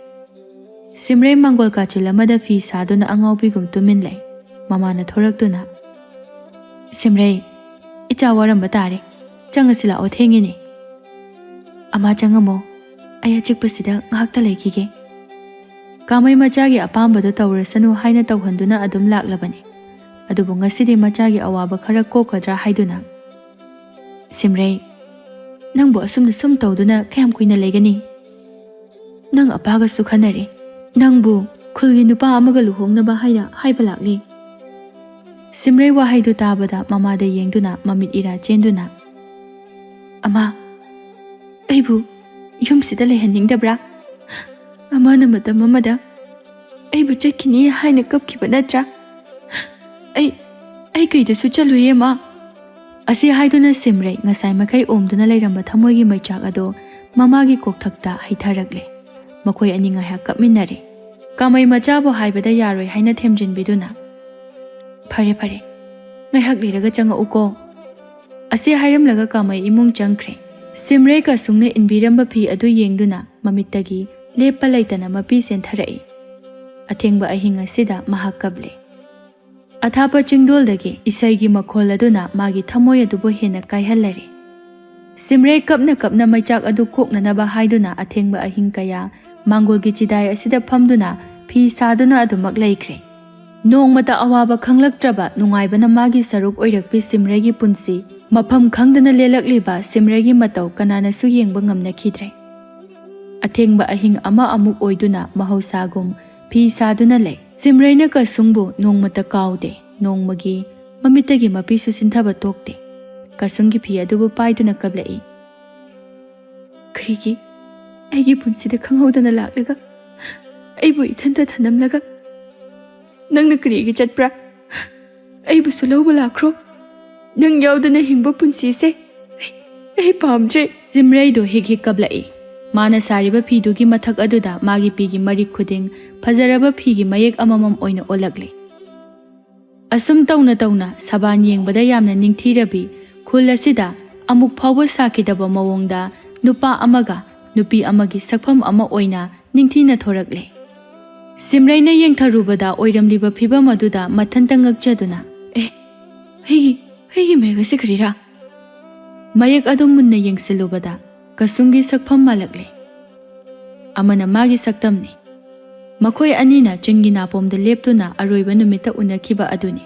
ꯁꯤꯝꯔꯩ ꯃꯥꯡꯒꯣꯜ ꯀꯥꯆꯤꯜ ꯑꯃꯗ ꯐꯤ ꯁꯥꯗꯨꯅ ꯑꯉꯥꯎꯕꯤꯒꯨꯝ ꯇꯨꯃꯤꯟ ꯂꯩ꯫ ꯃꯃꯥꯅ ꯊꯣꯔꯛꯇꯨꯅ, "ꯁꯤꯝꯔꯩ, ꯏꯆꯥ ꯋꯥꯔꯝꯕ ꯇꯥꯔꯦ꯫ ꯆꯪꯉꯁꯤ ꯂꯥꯛꯑꯣ, ꯊꯦꯡꯉꯤꯅꯦ꯫" "ꯑꯃ ꯆꯪꯉꯝꯃꯣ, ꯑꯩ ꯑꯆꯤꯛꯄꯁꯤꯗ ꯉꯥꯏꯍꯥꯛꯇ ꯂꯩꯈꯤꯒꯦ꯫" ꯀꯥꯃꯩ ꯃꯆꯥꯒꯤ ꯑꯄꯥꯝꯕꯗꯣ ꯇꯧꯔꯁꯅꯨ ꯍꯥꯏꯅ ꯇꯧꯍꯟꯗꯨꯅ ꯑꯗꯨꯝ ꯂꯥꯛꯂꯕꯅꯤ꯫ ꯑꯗꯨꯕꯨ ꯉꯁꯤꯗꯤ ꯃꯆꯥꯒꯤ ꯑꯋꯥꯕ ꯈꯔ ꯀꯣꯛꯀꯗ꯭ꯔꯥ ꯍꯥꯏꯗꯨꯅ, "ꯁꯤꯝꯔꯩ, ꯅꯪꯕꯨ ꯑꯁꯨꯝꯅ ꯁꯨꯝ ꯇꯧꯗꯨꯅ ꯀꯌꯥꯝ ꯀꯨꯏꯅ ꯂꯩꯒꯅꯤ? ꯅꯪ ꯑꯄꯥꯒꯁꯨ ꯈꯟꯅꯔꯦ꯫ ꯅꯪꯕꯨ ꯈꯨꯜꯒꯤ ꯅꯨꯄꯥ ꯑꯃꯒ ꯂꯨꯍꯣꯡꯅꯕ ꯍꯥꯏꯅ ꯍꯥꯏꯕ ꯂꯥꯛꯂꯦ꯫" ꯁꯤꯝꯔꯩ ꯋꯥꯍꯩꯗꯨ ꯇꯥꯕꯗ ꯃꯃꯥꯗ ꯌꯦꯡꯗꯨꯅ ꯃꯃꯤꯠ ꯏꯔꯥ ꯆꯦꯟꯗꯨꯅ, "ꯑꯃ, ꯑꯩꯕꯨ ꯌꯨꯝꯁꯤꯗ ꯂꯩꯍꯟꯅꯤꯡꯗꯕ꯭ꯔꯥ? ꯑꯃꯅ ꯃꯇꯝ ꯑꯃꯗ ꯑꯩꯕꯨ ꯆꯠꯈꯤꯅꯤ ꯍꯥꯏꯅ ꯀꯞꯈꯤꯕ ꯅꯠꯇ꯭ꯔꯥ? ꯑꯩ, ꯑꯩ ꯀꯩꯗꯁꯨ ꯆꯠꯂꯣꯏꯌꯦ, ꯃꯥ꯫" ꯑꯁꯤ ꯍꯥꯏꯗꯨꯅ ꯁꯤꯝꯔꯩ ꯉꯁꯥꯏ ꯃꯈꯩ ꯑꯣꯝꯗꯨꯅ ꯂꯩꯔꯝꯕ ꯊꯃꯣꯏꯒꯤ ꯃꯩꯆꯥꯛ ꯑꯗꯨ ꯃꯃꯥꯒꯤ ꯀꯣꯛꯊꯛꯇ ꯍꯩꯊꯔꯛꯂꯦ꯫ ꯃꯈꯣꯏ ꯑꯅꯤ ꯉꯥꯏꯍꯥꯛ ꯀꯞꯃꯤꯟꯅꯔꯦ꯫ ꯀꯥꯃꯩ ꯃꯆꯥꯕꯨ ꯍꯥꯏꯕꯗ ꯌꯥꯔꯣꯏ ꯍꯥꯏꯅ ꯊꯦꯝꯖꯤꯟꯕꯤꯗꯨꯅ, "ꯐꯔꯦ, ꯐꯔꯦ, ꯉꯥꯏꯍꯥꯛ ꯂꯩꯔꯒ ꯆꯪꯉꯛꯎꯀꯣ꯫" ꯑꯁꯤ ꯍꯥꯏꯔꯝꯂꯒ ꯀꯥꯃꯩ ꯏꯃꯨꯡ ꯆꯪꯈ꯭ꯔꯦ꯫ ꯁꯤꯝꯔꯩ ꯀꯁꯨꯡꯅ ꯏꯟꯕꯤꯔꯝꯕ ꯐꯤ ꯑꯗꯨ ꯌꯦꯡꯗꯨꯅ ꯃꯃꯤꯠꯇꯒꯤ ꯂꯦꯞꯄ ꯂꯩꯇꯅ ꯃꯄꯤ ꯆꯦꯟꯊꯔꯛꯏ꯫ ꯑꯊꯦꯡꯕ ꯑꯍꯤꯡ ꯑꯁꯤꯗ ꯃꯍꯥꯛ ꯀꯞꯂꯦ꯫ ꯑꯊꯥꯞꯄ ꯆꯤꯡꯗꯣꯜꯗꯒꯤ ꯏꯁꯩꯒꯤ ꯃꯈꯣꯜ ꯑꯗꯨꯅ ꯃꯥꯒꯤ ꯊꯃꯣꯏ ꯑꯗꯨꯕꯨ ꯍꯦꯟꯅ ꯀꯥꯏꯍꯜꯂꯔꯦ꯫ ꯁꯤꯝꯔꯩ ꯀꯞꯅ ꯀꯞꯅ ꯃꯩꯆꯥꯛ ꯑꯗꯨ ꯀꯣꯛꯅꯅꯕ ꯍꯥꯏꯗꯨꯅ ꯑꯊꯦꯡꯕ ꯑꯍꯤꯡ ꯀꯌꯥ ꯃꯥꯡꯒꯣꯜꯒꯤ ꯆꯤꯗꯥꯏ ꯑꯁꯤꯗ ꯐꯝꯗꯨꯅ ꯐꯤ ꯁꯥꯗꯨꯅ ꯑꯗꯨꯃꯛ ꯂꯩꯈ꯭ꯔꯦ꯫ ꯅꯣꯡꯃꯇ ꯑꯋꯥꯕ ꯈꯪꯂꯛꯇ꯭ꯔꯕ ꯅꯨꯡꯉꯥꯏꯕꯅ ꯃꯥꯒꯤ ꯁꯔꯨꯛ ꯑꯣꯏꯔꯛꯄꯤ ꯁꯤꯝꯔꯩꯒꯤ ꯄꯨꯟꯁꯤ ꯃꯐꯝ ꯈꯪꯗꯅ ꯂꯦꯜꯂꯛꯂꯤꯕ ꯁꯤꯝꯔꯩꯒꯤ ꯃꯇꯧ ꯀꯅꯥꯅꯁꯨ ꯌꯦꯡꯕ ꯉꯝꯅꯈꯤꯗ꯭ꯔꯦ꯫ ꯑꯊꯦꯡꯕ ꯑꯍꯤꯡ ꯑꯃ ꯑꯃꯨꯛ ꯑꯣꯏꯗꯨꯅ ꯃꯍꯧꯁꯥꯒꯨꯝ ꯐꯤ ꯁꯥꯗꯨꯅ ꯂꯩ꯫ ꯁꯤꯝꯔꯩꯅ ꯀꯁꯨꯡꯕꯨ ꯅꯣꯡꯃꯇ ꯀꯥꯎꯗꯦ꯫ ꯅꯣꯡꯃꯒꯤ ꯃꯃꯤꯠꯇꯒꯤ ꯃꯄꯤꯁꯨ ꯁꯤꯟꯊꯕ ꯇꯣꯛꯇꯦ꯫ ꯀꯁꯨꯡꯒꯤ ꯐꯤ ꯑꯗꯨꯕꯨ ꯄꯥꯏꯗꯨꯅ ꯀꯞꯂꯛꯏ꯫ "ꯀꯔꯤꯒꯤ ꯑꯩꯒꯤ ꯄꯨꯟꯁꯤꯗ ꯈꯪꯍꯧꯗꯅ ꯂꯥꯛꯂꯒ ꯑꯩꯕꯨ ꯏꯊꯟꯇ ꯊꯅꯝꯂꯒ ꯅꯪꯅ ꯀꯔꯤꯒꯤ ꯆꯠꯄ꯭ꯔꯥ? ꯑꯩꯕꯨꯁꯨ ꯂꯧꯕ ꯂꯥꯛꯈ꯭ꯔꯣ꯫ ꯅꯪ ꯌꯥꯎꯗꯅ ꯍꯤꯡꯕ ꯄꯨꯟꯁꯤꯁꯦ ꯑꯩ, ꯑꯩ ꯄꯥꯝꯗ꯭ꯔꯦ꯫ ꯁꯤꯝꯔꯩꯗꯣ ꯍꯤꯛ ꯍꯤꯛ ꯀꯞꯂꯛꯏ꯫ ꯃꯥꯅ ꯁꯥꯔꯤꯕ ꯐꯤꯗꯨꯒꯤ ꯃꯊꯛ ꯑꯗꯨꯗ ꯃꯥꯒꯤ ꯄꯤꯒꯤ ꯃꯔꯤꯛ ꯈꯨꯗꯤꯡ ꯐꯖꯔꯕ ꯐꯤꯒꯤ ꯃꯌꯦꯛ ꯑꯃꯃꯝ ꯑꯣꯏꯅ ꯑꯣꯜꯂꯛꯂꯤ꯫ ꯑꯁꯨꯝ ꯇꯧꯅ ꯇꯧꯅ ꯁꯕꯥꯟ ꯌꯦꯡꯕꯗ ꯌꯥꯝꯅ ꯅꯤꯡꯊꯤꯔꯕꯤ ꯈꯨꯜ ꯑꯁꯤꯗ ꯑꯃꯨꯛ ꯐꯥꯎꯕ ꯁꯥꯈꯤꯗꯕ ꯃꯑꯣꯡꯗ ꯅꯨꯄꯥ ꯑꯃꯒ ꯅꯨꯄꯤ ꯑꯃꯒꯤ ꯁꯛꯐꯝ ꯑꯃ ꯑꯣꯏꯅ ꯅꯤꯡꯊꯤꯅ ꯊꯣꯔꯛꯂꯦ꯫ ꯁꯤꯝꯔꯩꯅ ꯌꯦꯡꯊꯔꯨꯕꯗ ꯑꯣꯏꯔꯝꯂꯤꯕ ꯐꯤꯚꯝ ꯑꯗꯨꯗ ꯃꯊꯟꯇ ꯉꯛꯆꯗꯨꯅ, "ꯑꯦ, ꯑꯩꯒꯤ, ꯑꯩꯒꯤ ꯃꯌꯦꯛ ꯑꯁꯤ ꯀꯔꯤꯔꯥ?" ꯃꯌꯦꯛ ꯑꯗꯨ ꯃꯨꯟꯅ ꯌꯦꯡꯁꯤꯜꯂꯨꯕꯗ ꯀꯁꯨꯝꯒꯤ ꯁꯛꯐꯝ ꯃꯥꯜꯂꯛꯂꯦ꯫ ꯑꯃꯅ ꯃꯥꯒꯤ ꯁꯛꯇꯝꯅꯤ꯫ ꯃꯈꯣꯏ ꯑꯅꯤꯅ ꯆꯤꯡꯒꯤ ꯅꯥꯄꯣꯝꯗ ꯂꯦꯞꯇꯨꯅ ꯑꯔꯣꯏꯕ ꯅꯨꯃꯤꯠꯇ ꯎꯅꯈꯤꯕ ꯑꯗꯨꯅꯤ꯫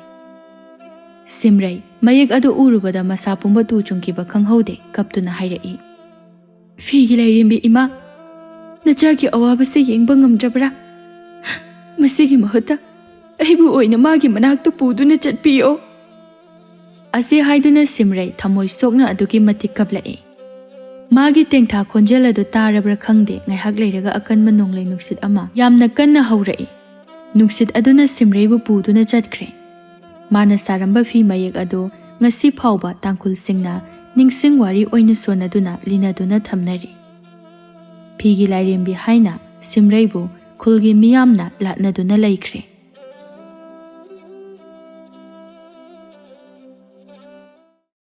ꯁꯤꯝꯔꯩ ꯃꯌꯦꯛ ꯑꯗꯨ ꯎꯔꯨꯕꯗ ꯃꯁꯥ ꯄꯨꯝꯕ ꯇꯨ ꯆꯨꯡꯈꯤꯕ ꯈꯪꯍꯧꯗꯦ, ꯀꯞꯇꯨꯅ ꯍꯥꯏꯔꯛꯏ, "ꯐꯤꯒꯤ ꯂꯥꯏꯔꯦꯝꯕꯤ ꯏꯃꯥ, ꯅꯆꯥꯒꯤ ꯑꯋꯥꯕꯁꯦ ꯌꯦꯡꯕ ꯉꯝꯗ꯭ꯔꯕ꯭ꯔꯥ? ꯃꯁꯤꯒꯤ ꯃꯍꯨꯠꯇ ꯑꯩꯕꯨ ꯑꯣꯏꯅ ꯃꯥꯒꯤ ꯃꯅꯥꯛꯇ ꯄꯨꯗꯨꯅ ꯆꯠꯄꯤꯌꯣ"꯫ ꯑꯁꯤ ꯍꯥꯏꯗꯨꯅ ꯁꯤꯝꯔꯩ ꯊꯃꯣꯏ ꯁꯣꯛꯅ ꯑꯗꯨꯛꯀꯤ ꯃꯇꯤꯛ ꯀꯞꯂꯛꯏ꯫ ꯃꯥꯒꯤ ꯇꯦꯡꯊꯥ ꯈꯣꯟꯖꯦꯜ ꯑꯗꯨ ꯇꯥꯔꯕ꯭ꯔꯥ ꯈꯪꯗꯦ, ꯉꯥꯏꯍꯥꯛ ꯂꯩꯔꯒ ꯑꯀꯟꯕ ꯅꯣꯡꯂꯩ ꯅꯨꯡꯁꯤꯠ ꯑꯃ ꯌꯥꯝꯅ ꯀꯟꯅ ꯍꯧꯔꯛꯏ꯫ ꯅꯨꯡꯁꯤꯠ ꯑꯗꯨꯅ ꯁꯤꯝꯔꯩꯕꯨ ꯄꯨꯗꯨꯅ ꯆꯠꯈ꯭ꯔꯦ꯫ ꯃꯥꯅ ꯁꯥꯔꯝꯕ ꯐꯤ ꯃꯌꯦꯛ ꯑꯗꯨ ꯉꯁꯤ ꯐꯥꯎꯕ ꯇꯥꯡꯈꯨꯜꯁꯤꯡꯅ ꯅꯤꯡꯁꯤꯡ ꯋꯥꯔꯤ ꯑꯣꯏꯅ ꯁꯣꯟꯅꯗꯨꯅ ꯂꯤꯅꯗꯨꯅ ꯊꯝꯅꯔꯤ꯫ ꯐꯤꯒꯤ ꯂꯥꯏꯔꯦꯝꯕꯤ ꯍꯥꯏꯅ ꯁꯤꯝꯔꯩꯕꯨ ꯈꯨꯜꯒꯤ ꯃꯤꯌꯥꯝꯅ ꯂꯥꯠꯅꯗꯨꯅ ꯂꯩꯈ꯭ꯔꯦ꯫